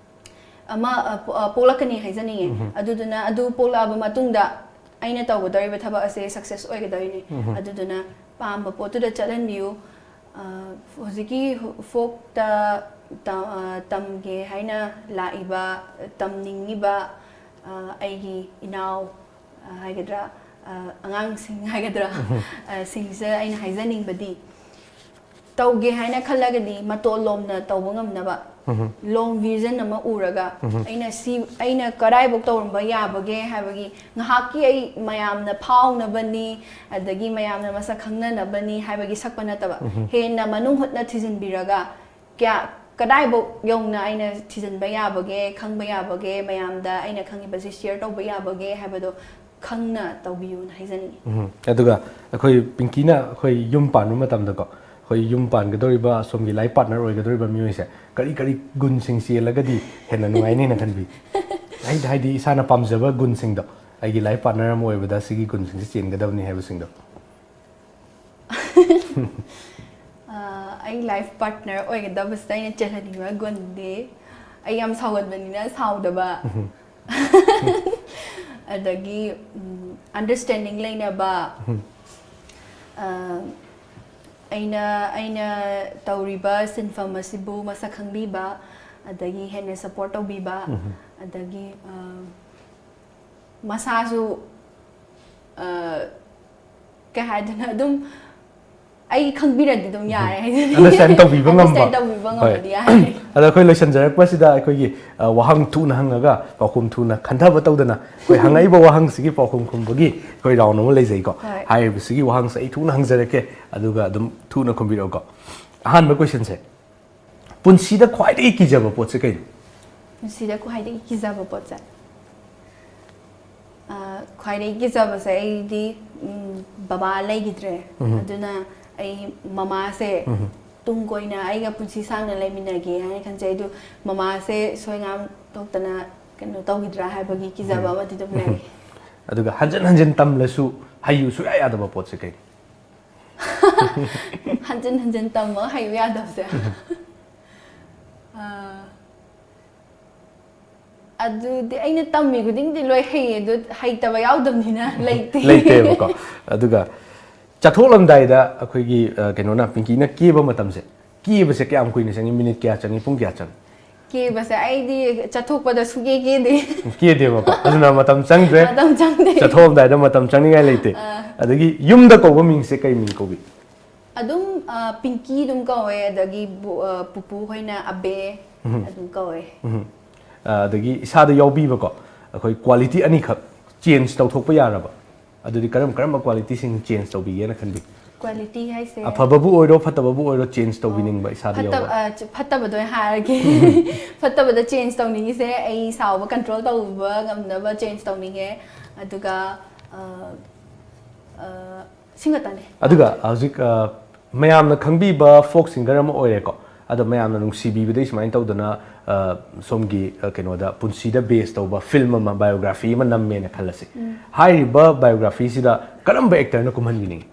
ꯑꯃ, ꯑ, ꯄꯣ- ꯑ, ꯄꯣꯛꯂꯛꯀꯅꯤ ꯍꯥꯏꯖꯅꯤꯡꯉꯦ꯫ ꯑꯗꯨꯗꯨꯅ ꯑꯗꯨ ꯄꯣꯛꯂꯛꯑꯕ ꯃꯇꯨꯡꯗ ꯑꯩꯅ ꯇꯧꯒꯗꯧꯔꯤꯕ ꯊꯕꯛ ꯑꯁꯦ ꯁꯛꯁꯦꯁ ꯑꯣꯏꯒꯗꯧꯔꯤꯅꯤ꯫ ꯑꯗꯨꯗꯨꯅ ꯄꯥꯝꯕ ꯄꯣꯠꯇꯨꯗ ꯆꯠꯍꯟꯕꯤꯌꯨ꯫ ꯑ, ꯍꯧꯖꯤꯛꯀꯤ ꯐꯣꯛꯇ ꯇ- ꯑ, ꯇꯝꯒꯦ ꯍꯥꯏꯅ ꯂꯥꯛꯏꯕ, ꯇꯝꯅꯤꯡꯉꯤꯕ, ꯑ, ꯑꯩꯒꯤ ꯏꯅꯥꯎ, ꯑ, ꯍꯥꯏꯒꯗ꯭ꯔꯥ, ꯑ, ꯑꯉꯥꯡꯁꯤꯡ ꯍꯥꯏꯒꯗ꯭ꯔꯥ, ꯑ, ꯁꯤꯡꯁꯦ ꯑꯩꯅ ꯍꯥꯏꯖꯅꯤꯡꯕꯗꯤ, ꯇꯧꯒꯦ ꯍꯥꯏꯅ ꯈꯜꯂꯒꯗꯤ ꯃꯇꯣꯟ ꯂꯣꯝꯅ ꯇꯧꯕ ꯉꯝꯅꯕ, ꯎꯝ꯫ ꯂꯣꯡ ꯚꯤꯖꯟ ꯑꯃ ꯎꯔꯒ, ꯎꯝ꯫ ꯑꯩꯅ ꯁꯤ, ꯑꯩꯅ ꯀꯗꯥꯏꯐꯥꯎ ꯇꯧꯔꯝꯕ ꯌꯥꯕꯒꯦ ꯍꯥꯏꯕꯒꯤ, ꯉꯥꯏꯍꯥꯛꯀꯤ ꯑꯩ ꯃꯌꯥꯝꯅ ꯐꯥꯎꯅꯕꯅꯤ, ꯑꯗꯒꯤ ꯃꯌꯥꯝꯅ ꯃꯁꯛ ꯈꯪꯅꯅꯕꯅꯤ ꯍꯥꯏꯕꯒꯤ ꯁꯛꯄ ꯅꯠꯇꯕ, ꯎꯝ꯫ ꯍꯦꯟꯅ ꯃꯅꯨꯡ ꯍꯨꯠꯅ ꯊꯤꯖꯤꯟꯕꯤꯔꯒ, ꯀꯌꯥ, ꯀꯗꯥꯏꯐꯥꯎ ꯌꯧꯅ ꯑꯩꯅ ꯊꯤꯖꯤꯟꯕ ꯌꯥꯕꯒꯦ, ꯈꯪꯕ ꯌꯥꯕꯒꯦ, ꯃꯌꯥꯝꯗ ꯑꯩꯅ ꯈꯪꯉꯤꯕꯁꯤ ꯁꯤꯌꯔ ꯇꯧꯕ ꯌꯥꯕꯒꯦ ꯍꯥꯏꯕꯗꯣ ꯈꯪꯅ ꯇꯧꯕꯤꯌꯨꯅ ꯍꯥꯏꯖꯅꯤꯡꯉꯤ꯫ ꯎꯝ꯫ ꯑꯗꯨꯒ ꯑꯩꯈꯣꯏ ꯄꯤꯡꯀꯤꯅ ꯑꯩꯈꯣꯏ ꯌꯨꯝ ꯄꯥꯟꯕ ꯃꯇꯝꯗꯀꯣ, ꯑꯩꯈꯣꯏ ꯌꯨꯝ ꯄꯥꯟꯒꯗꯧꯔꯤꯕ, ꯑꯁꯣꯝꯒꯤ ꯂꯥꯏꯐ ꯄꯥꯔꯠꯅꯔ ꯑꯣꯏꯒꯗꯧꯔꯤꯕ ꯃꯤꯑꯣꯏꯁꯦ ꯀꯔꯤ ꯀꯔꯤ ꯒꯨꯟꯁꯤꯡ ꯆꯦꯜꯂꯒꯗꯤ ꯍꯦꯟꯅ ꯅꯨꯡꯉꯥꯏꯅꯤꯅ ꯈꯟꯕꯤ? ꯍꯥꯏꯗꯤ, ꯍꯥꯏꯗꯤ ꯏꯁꯥꯅ ꯄꯥꯝꯖꯕ ꯒꯨꯟꯁꯤꯡꯗꯣ, ꯑꯩꯒꯤ ꯂꯥꯏꯐ ꯄꯥꯔꯠꯅꯔ ꯑꯃ ꯑꯣꯏꯕꯗ ꯁꯤꯒꯤ ꯒꯨꯟꯁꯤꯡꯁꯦ ꯆꯦꯟꯒꯗꯕꯅꯤ ꯍꯥꯏꯕꯁꯤꯡꯗꯣ꯫ ꯑ, ꯑꯩ ꯂꯥꯏꯐ ꯄꯥꯔꯠꯅꯔ ꯑꯣꯏꯒꯗꯕꯁꯤꯗ ꯑꯩꯅ ꯆꯦꯜꯍꯟꯅꯤꯡꯕ ꯒꯨꯟꯗꯤ, ꯑꯩ ꯌꯥꯝ ꯁꯥꯎꯒꯟꯕꯅꯤꯅ ꯁꯥꯎꯗꯕ, ꯑꯗꯒꯤ ꯑꯟꯗꯔꯁ꯭ꯇꯦꯟꯗꯤꯡ ꯂꯩꯅꯕ, ꯑ, ꯑꯩꯅ, ꯑꯩꯅ ꯇꯧꯔꯤꯕ ꯁꯤꯟꯐꯝ ꯑꯁꯤꯕꯨ ꯃꯁꯛ ꯈꯪꯕꯤꯕ, ꯑꯗꯒꯤ ꯍꯦꯟꯅ ꯁꯞꯄꯣꯔꯠ ꯇꯧꯕꯤꯕ, ꯑꯗꯒꯤ ꯑ, ꯃꯁꯥꯁꯨ ꯑ, ꯀꯩ ꯍꯥꯏꯗꯣꯏꯅꯣ, ꯑꯗꯨꯝ ꯑꯩ ꯈꯪꯕꯤꯔꯗꯤ ꯑꯗꯨꯝ ꯌꯥꯔꯦ ꯍꯥꯏꯗꯨꯅꯤ꯫ ꯑꯟꯗꯔꯁ꯭ꯇꯦꯟ ꯇꯧꯕꯤꯕ ꯉꯝꯕ꯫ ꯑꯟꯗꯔꯁ꯭ꯇꯦꯟ ꯇꯧꯕꯤꯕ ꯉꯝꯃꯗꯤ ꯌꯥꯔꯦ꯫ ꯑꯗꯣ ꯑꯩꯈꯣꯏ ꯂꯣꯏꯁꯤꯟꯖꯔꯛꯄꯁꯤꯗ ꯑꯩꯈꯣꯏꯒꯤ, ꯑ, ꯋꯥꯍꯪ ꯊꯨꯅ ꯍꯪꯉꯒ ꯄꯥꯎꯈꯨꯝ ꯊꯨꯅ ꯈꯟꯊꯕ ꯇꯧꯗꯅ, ꯑꯩꯈꯣꯏ ꯍꯪꯉꯛꯏꯕ ꯋꯥꯍꯪꯁꯤꯒꯤ ꯄꯥꯎꯈꯨꯝ ꯈꯨꯝꯕꯒꯤ ꯑꯩꯈꯣꯏ ꯔꯥꯎꯟ ꯑꯃ ꯂꯩꯖꯩꯀꯣ꯫ ꯍꯣꯏ꯫ ꯍꯥꯏꯔꯤꯕꯁꯤꯒꯤ ꯋꯥꯍꯪꯁꯦ ꯑꯩ ꯊꯨꯅ ꯍꯪꯖꯔꯛꯀꯦ, ꯑꯗꯨꯒ ꯑꯗꯨꯝ ꯊꯨꯅ ꯈꯨꯝꯕꯤꯔꯛꯎꯀꯣ꯫ ꯑꯍꯥꯟꯕ ꯀꯣꯏꯁꯟꯁꯦ, ꯄꯨꯟꯁꯤꯗ ꯈ꯭ꯋꯥꯏꯗꯒꯤ ꯀꯤꯖꯕ ꯄꯣꯠꯁꯦ ꯀꯩꯅꯣ? ꯄꯨꯟꯁꯤꯗ ꯈ꯭ꯋꯥꯏꯗꯒꯤ ꯀꯤꯖꯕ ꯄꯣꯠꯁꯦ? ꯑ, ꯈ꯭ꯋꯥꯏꯗꯒꯤ ꯀꯤꯖꯕꯁꯦ ꯑꯩꯗꯤ, ꯎꯝ, ꯕꯕꯥ ꯂꯩꯈꯤꯗ꯭ꯔꯦ꯫ ꯎꯝ꯫ ꯑꯗꯨꯅ ꯑꯩ ꯃꯃꯥꯁꯦ ꯎꯝ꯫ ꯇꯨꯡ ꯀꯣꯏꯅ ꯑꯩꯒ ꯄꯨꯟꯁꯤ ꯁꯥꯡꯅ ꯂꯩꯃꯤꯟꯅꯒꯦ ꯍꯥꯏꯅ ꯈꯟꯖꯩ꯫ ꯑꯗꯨ ꯃꯃꯥꯁꯦ ꯁꯣꯏ ꯉꯥꯝ ꯊꯣꯛꯇꯅ ꯀꯩꯅꯣ ꯇꯧꯈꯤꯗ꯭ꯔꯥ ꯍꯥꯏꯕꯒꯤ ꯀꯤꯖꯕ ꯎꯝ꯫ ꯑꯃꯗꯤ ꯑꯗꯨꯝ ꯂꯩ꯫ ꯑꯗꯨꯒ ꯍꯟꯖꯤꯟ ꯍꯟꯖꯤꯟ ꯇꯝꯂꯁꯨ ꯍꯩꯌꯨ ꯁꯨꯡꯌꯥ ꯌꯥꯗꯕ ꯄꯣꯠꯁꯦ ꯀꯩꯅꯣ? ꯍꯟꯖꯤꯟ ꯍꯟꯖꯤꯟ ꯇꯝꯃꯒ ꯍꯩꯌꯨ ꯌꯥꯗꯕꯁꯦ꯫ ꯑ, ꯑꯗꯨꯗꯤ ꯑꯩꯅ ꯇꯝꯃꯤ ꯈꯨꯗꯤꯡꯗꯤ ꯂꯣꯏ ꯍꯩꯌꯦ, ꯑꯗꯨ ꯍꯩꯇꯕ ꯌꯥꯎꯗꯕꯅꯤꯅ ꯂꯩꯇꯦ꯫ ꯂꯩꯇꯦꯕꯀꯣ꯫ ꯑꯗꯨꯒ ꯆꯠꯊꯣꯛꯂꯝꯗꯥꯏꯗ ꯑꯩꯈꯣꯏꯒꯤ, ꯑ, ꯀꯩꯅꯣꯅ, ꯄꯤꯡꯀꯤꯅ ꯀꯦꯕ ꯃꯇꯝꯁꯦ, ꯀꯦꯕꯁꯦ ꯀꯌꯥꯝ ꯀꯨꯏꯅ ꯆꯪꯉꯤ? ꯃꯤꯅꯤꯠ ꯀꯌꯥ ꯆꯪꯉꯤ? ꯄꯨꯡ ꯀꯌꯥ ꯆꯪꯉꯤ? ꯀꯦꯕꯁꯦ ꯑꯩꯗꯤ ꯆꯠꯊꯣꯛꯄꯗ ꯁꯨꯡꯀꯦ ꯀꯦꯗꯦ꯫ ꯀꯦꯗꯦꯕꯀꯣ, ꯑꯗꯨꯅ ꯃꯇꯝ ꯆꯪꯗ꯭ꯔꯦ꯫ ꯃꯇꯝ ꯆꯪꯗꯦ꯫ ꯆꯠꯊꯣꯛꯂꯝꯗꯥꯏꯗ ꯃꯇꯝ ꯆꯪꯅꯤꯡꯉꯥꯏ ꯂꯩꯇꯦ꯫ ꯑꯥ꯫ ꯑꯗꯒꯤ ꯌꯨꯝꯗ ꯀꯧꯕ ꯃꯤꯡꯁꯦ ꯀꯩ ꯃꯤꯡ ꯀꯧꯕꯤ? ꯑꯗꯨꯝ ꯑ, ꯄꯤꯡꯀꯤ ꯑꯗꯨꯝ ꯀꯧꯋꯦ, ꯑꯗꯒꯤ ꯕꯨ- ꯑ, ꯄꯨꯄꯨ ꯍꯣꯏꯅ ꯑꯕꯦ ꯑꯗꯨꯝ ꯀꯧꯋꯦ꯫ ꯑ, ꯑꯗꯒꯤ ꯏꯁꯥꯗ ꯌꯥꯎꯕꯤꯕꯀꯣ, ꯑꯩꯈꯣꯏ ꯀ꯭ꯋꯥꯂꯤꯇꯤ ꯑꯅꯤꯈꯛ ꯆꯦꯟꯖ ꯇꯧꯊꯣꯛꯄ ꯌꯥꯔꯕ? ꯑꯗꯨꯗꯤ ꯀꯔꯝ ꯀꯔꯝꯕ ꯀ꯭ꯋꯥꯂꯤꯇꯤꯁꯤꯡ ꯆꯦꯟꯖ ꯇꯧꯕꯤꯒꯦꯅ ꯈꯟꯕꯤ? ꯀ꯭ꯋꯥꯂꯤꯇꯤ ꯍꯥꯏꯁꯦ ꯑꯐꯕꯕꯨ ꯑꯣꯏꯔꯣ ꯐꯠꯇꯕꯕꯨ ꯑꯣꯏꯔꯣ, ꯆꯦꯟꯖ ꯇꯧꯕꯤꯅꯤꯡꯕ ꯏꯁꯥꯗ ꯐꯠꯇꯕ ꯌꯥꯎꯕ? ꯑ, ꯆ- ꯐꯠꯇꯕꯗꯣ ꯑꯣꯏꯅ ꯍꯥꯏꯔꯒꯦ꯫ ꯐꯠꯇꯕꯗ ꯆꯦꯟꯖ ꯇꯧꯅꯤꯡꯉꯤꯁꯦ ꯑꯩ ꯁꯥꯎꯕ ꯀꯟꯇ꯭ꯔꯣꯜ ꯇꯧꯕ ꯉꯝꯅꯕ ꯆꯦꯟꯖ ꯇꯧꯅꯤꯡꯉꯦ꯫ ꯑꯗꯨꯒ ꯑ, ꯑ, ꯁꯤ ꯈꯛꯇꯅꯦ꯫ ꯑꯗꯨꯒ ꯍꯧꯖꯤꯛ ꯑ, ꯃꯌꯥꯝꯅ ꯈꯪꯕꯤꯕ ꯐꯣꯛ ꯁꯤꯡꯒꯔ ꯑꯃ ꯑꯣꯏꯔꯦꯀꯣ꯫ ꯑꯗꯣ ꯃꯌꯥꯝꯅ ꯅꯨꯡꯁꯤꯕꯤꯕꯗꯩ ꯁꯨꯃꯥꯏꯅ ꯇꯧꯗꯅ ꯑ, ꯁꯣꯝꯒꯤ ꯑ, ꯀꯩꯅꯣꯗ ꯄꯨꯟꯁꯤꯗ ꯕꯦꯁ ꯇꯧꯕ ꯐꯤꯂꯝ ꯑꯃ, ꯕꯥꯏꯑꯣꯒ꯭ꯔꯥꯐꯤ ꯑꯃ ꯅꯝꯃꯦꯅ ꯈꯜꯂꯁꯤ꯫ ꯍꯥꯏꯔꯤꯕ ꯕꯥꯏꯑꯣꯒ꯭ꯔꯥꯐꯤꯁꯤꯗ ꯀꯔꯝꯕ ꯑꯦꯛꯇꯔꯅ ꯀꯨꯝꯍꯟꯕꯤꯅꯤꯡꯉꯤ?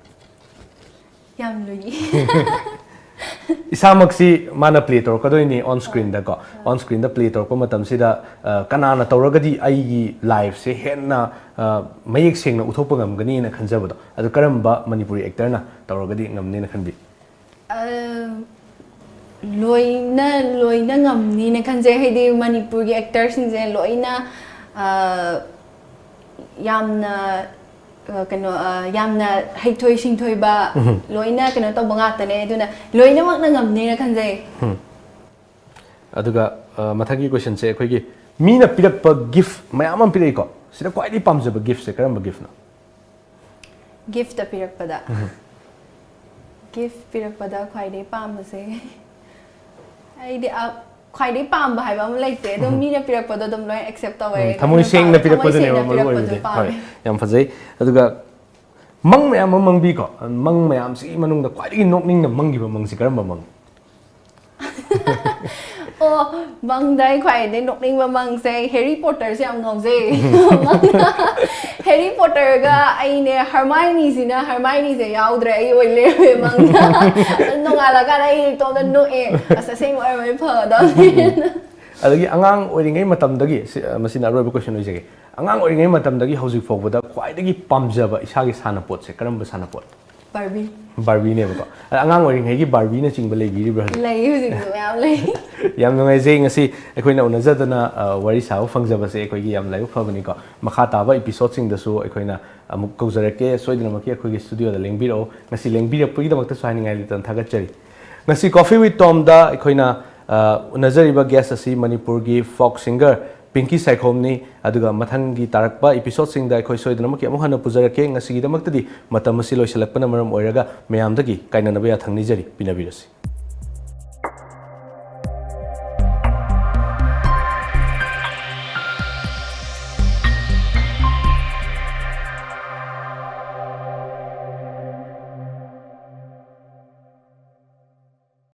ꯌꯥꯝ ꯂꯨꯏ꯫ ꯏꯁꯥꯃꯛꯁꯤ ꯃꯥꯅ ꯄ꯭ꯂꯦ ꯇꯧꯔꯛꯀꯗꯣꯏꯅꯤ ꯑꯣꯟ ꯁ꯭ꯀ꯭ꯔꯤꯟꯗꯀꯣ꯫ ꯑꯣꯟ ꯁ꯭ꯀ꯭ꯔꯤꯟꯗ ꯄ꯭ꯂꯦ ꯇꯧꯔꯛꯄ ꯃꯇꯝꯁꯤꯗ ꯑ, ꯀꯅꯥꯅ ꯇꯧꯔꯒꯗꯤ ꯑꯩꯒꯤ ꯂꯥꯏꯐꯁꯦ ꯍꯦꯟꯅ ꯑ, ꯃꯌꯦꯛ ꯁꯦꯡꯅ ꯎꯠꯊꯣꯛꯄ ꯉꯝꯒꯅꯤꯅ ꯈꯟꯖꯕꯗꯣ, ꯑꯗꯨ ꯀꯔꯝꯕ ꯃꯅꯤꯄꯨꯔꯤ ꯑꯦꯛꯇꯔꯅ ꯇꯧꯔꯒꯗꯤ ꯉꯝꯅꯤꯅ ꯈꯟꯕꯤ? ꯑ, ꯂꯣꯏꯅ ꯂꯣꯏꯅ ꯉꯝꯅꯤꯅ ꯈꯟꯖꯩ꯫ ꯍꯥꯏꯗꯤ ꯃꯅꯤꯄꯨꯔꯒꯤ ꯑꯦꯛꯇꯔꯁꯤꯡꯁꯦ ꯂꯣꯏꯅ ꯑ, ꯌꯥꯝꯅ ꯑ, ꯀꯩꯅꯣ ꯑ, ꯌꯥꯝꯅ ꯍꯩꯊꯣꯏ ꯁꯤꯡꯊꯣꯏꯕ, ꯂꯣꯏꯅ ꯀꯩꯅꯣ ꯇꯧꯕ ꯉꯥꯛꯇꯅꯦ꯫ ꯑꯗꯨꯅ ꯂꯣꯏꯅꯃꯛꯅ ꯉꯝꯅꯤꯅ ꯈꯟꯖꯩ꯫ ꯑꯗꯨꯒ ꯑ, ꯃꯊꯪꯒꯤ ꯀꯣꯏꯁꯟꯁꯦ, ꯑꯩꯈꯣꯏꯒꯤ ꯃꯤꯅ ꯄꯤꯔꯛꯄ ꯒꯤꯐ ꯃꯌꯥꯝ ꯑꯃ ꯄꯤꯔꯛꯏꯀꯣ, ꯁꯤꯗ ꯈ꯭ꯋꯥꯏꯗꯒꯤ ꯄꯥꯝꯖꯕ ꯒꯤꯐꯁꯦ ꯀꯔꯝꯕ ꯒꯤꯐꯅꯣ? ꯒꯤꯐꯇ ꯄꯤꯔꯛꯄꯗ ꯒꯤꯐ ꯄꯤꯔꯛꯄꯗ ꯈ꯭ꯋꯥꯏꯗꯒꯤ ꯄꯥꯝꯕꯁꯦ, ꯑꯩꯗꯤ ꯑ, ꯈ꯭ꯋꯥꯏꯗꯒꯤ ꯄꯥꯝꯕ ꯍꯥꯏꯕ ꯑꯃ ꯂꯩꯇꯦ꯫ ꯑꯗꯨꯝ ꯃꯤꯅ ꯄꯤꯔꯛꯄꯗꯣ ꯑꯗꯨꯝ ꯂꯣꯏ ꯑꯦꯛꯁꯦꯞ ꯇꯧꯋꯦ꯫ ꯎꯝ, ꯊꯃꯣꯏ ꯑꯗꯨꯝ ꯁꯦꯡꯅ ꯊꯃꯣꯏ ꯄꯤꯔꯛꯄꯗꯨꯅꯦꯕ ꯁꯦꯡꯅ ꯃꯔꯨ ꯄꯤꯔꯛꯄꯗꯣ ꯄꯥꯝꯃꯦ꯫ ꯄꯥꯝꯃꯦ꯫ ꯍꯣꯏ, ꯌꯥꯝ ꯐꯖꯩ꯫ ꯑꯗꯨꯒ ꯃꯪ ꯃꯌꯥꯝ ꯑꯃ ꯃꯪꯕꯤꯀꯣ, ꯃꯪ ꯃꯌꯥꯝꯁꯤꯒꯤ ꯃꯅꯨꯡꯗ ꯈ꯭ꯋꯥꯏꯗꯒꯤ ꯅꯣꯛꯅꯤꯡꯅ ꯃꯪꯈꯤꯕ ꯃꯪꯁꯤ ꯀꯔꯝꯕ ꯃꯪ? ꯑꯣ, ꯃꯪꯗ ꯑꯩ ꯈ꯭ꯋꯥꯏꯗꯩ ꯅꯣꯛꯅꯤꯡꯕ ꯃꯪꯁꯦ, ꯍꯦꯔꯤ ꯄꯣꯇꯔꯁꯦ ꯌꯥꯝ ꯉꯥꯎꯖꯩ꯫ ꯃꯪꯗ ꯍꯦꯔꯤ ꯄꯣꯇꯔꯒ ꯑꯩꯅꯦ, ꯍꯔꯃꯥꯏꯅꯤꯁꯤꯅ, ꯍꯔꯃꯥꯏꯅꯤꯁꯦ ꯌꯥꯎꯗ꯭ꯔꯦ, ꯑꯩ ꯑꯣꯏ ꯂꯩꯔꯝꯃꯦ ꯃꯪꯗ꯫ ꯅꯣꯡꯉꯥꯜꯂꯀꯥꯟꯗ ꯑꯩ ꯏꯇꯣꯝꯇ ꯅꯣꯛꯑꯦ, "ꯑꯁ, ꯑꯁꯦꯡꯕ ꯑꯣꯏꯔꯝꯃꯗꯤ ꯐꯒꯗꯕꯅꯤ"꯫ ꯑꯗꯒꯤ ꯑꯉꯥꯡ ꯑꯣꯏꯔꯤꯉꯩ ꯃꯇꯝꯗꯒꯤ, ꯁꯤ, ꯑ, ꯃꯁꯤꯅ ꯑꯔꯣꯏꯕ ꯀꯣꯏꯁꯟ ꯑꯣꯏꯖꯒꯦ, ꯑꯉꯥꯡ ꯑꯣꯏꯔꯤꯉꯩ ꯃꯇꯝꯗꯒꯤ ꯍꯧꯖꯤꯛ ꯐꯥꯎꯕꯗ ꯈ꯭ꯋꯥꯏꯗꯒꯤ ꯄꯥꯝꯖꯕ ꯏꯁꯥꯒꯤ ꯁꯥꯟꯅꯄꯣꯠꯁꯦ ꯀꯔꯝꯕ ꯁꯥꯟꯅꯄꯣꯠ? ꯕꯥꯔꯕꯤ꯫ ꯕꯥꯔꯕꯤꯅꯦꯕꯀꯣ꯫ ꯑꯗ ꯑꯉꯥꯡ ꯑꯣꯏꯔꯤꯉꯩꯒꯤ ꯕꯥꯔꯕꯤꯅꯆꯤꯡꯕ ꯂꯩꯕꯤꯔꯤꯕ꯭ꯔꯥ ꯍꯧꯖꯤꯛ? ꯂꯩ, ꯍꯧꯖꯤꯛꯁꯨ ꯃꯌꯥꯝ ꯂꯩ꯫ ꯌꯥꯝ ꯅꯨꯡꯉꯥꯏꯖꯩ ꯉꯁꯤ ꯑꯩꯈꯣꯏꯅ ꯎꯅꯖꯗꯅ, ꯑ, ꯋꯥꯔꯤ ꯁꯥꯕ ꯐꯪꯖꯕꯁꯦ ꯑꯩꯈꯣꯏꯒꯤ ꯌꯥꯝ ꯂꯥꯏꯕꯛ ꯐꯕꯅꯤꯀꯣ꯫ ꯃꯈꯥ ꯇꯥꯕ ꯏꯄꯤꯁꯣꯗꯁꯤꯡꯗꯁꯨ ꯑꯩꯈꯣꯏꯅ ꯑꯃꯨꯛ ꯀꯧꯖꯔꯛꯀꯦ꯫ ꯁꯣꯏꯗꯅꯃꯛꯀꯤ ꯑꯩꯈꯣꯏꯒꯤ ꯁ꯭ꯇꯨꯗꯤꯑꯣꯗ ꯂꯦꯡꯕꯤꯔꯛꯑꯣ꯫ ꯉꯁꯤ ꯂꯦꯡꯕꯤꯔꯛꯄꯒꯤꯗꯃꯛꯇꯁꯨ ꯍꯥꯏꯅꯤꯡꯉꯥꯏ ꯂꯩꯇꯅ ꯊꯥꯒꯠꯆꯔꯤ꯫ ꯉꯁꯤ Coffee with Tomꯗ ꯑꯩꯈꯣꯏꯅ, ꯑ, ꯎꯅꯖꯔꯤꯕ ꯒꯦꯁ ꯑꯁꯤ ꯃꯅꯤꯄꯨꯔꯒꯤ ꯐꯣꯛ ꯁꯤꯡꯒꯔ ꯄꯤꯡꯀꯤ ꯁꯥꯏꯈꯣꯝꯅꯤ꯫ ꯑꯗꯨꯒ ꯃꯊꯪꯒꯤ ꯇꯥꯔꯛꯄ ꯏꯄꯤꯁꯣꯗꯁꯤꯡꯗ ꯑꯩꯈꯣꯏ ꯁꯣꯏꯗꯅꯃꯛꯀꯤ ꯑꯃꯨꯛ ꯍꯟꯅ ꯄꯨꯖꯔꯛꯀꯦ꯫ ꯉꯁꯤꯒꯤꯗꯃꯛꯇꯗꯤ ꯃꯇꯝ ꯑꯁꯤ ꯂꯣꯏꯁꯤꯜꯂꯛꯄꯅ ꯃꯔꯝ ꯑꯣꯏꯔꯒ ꯃꯌꯥꯝꯗꯒꯤ ꯀꯥꯏꯅꯅꯕ ꯌꯥꯊꯪ ꯅꯤꯖꯔꯤ꯫ ꯄꯤꯅꯕꯤꯔꯁꯤ꯫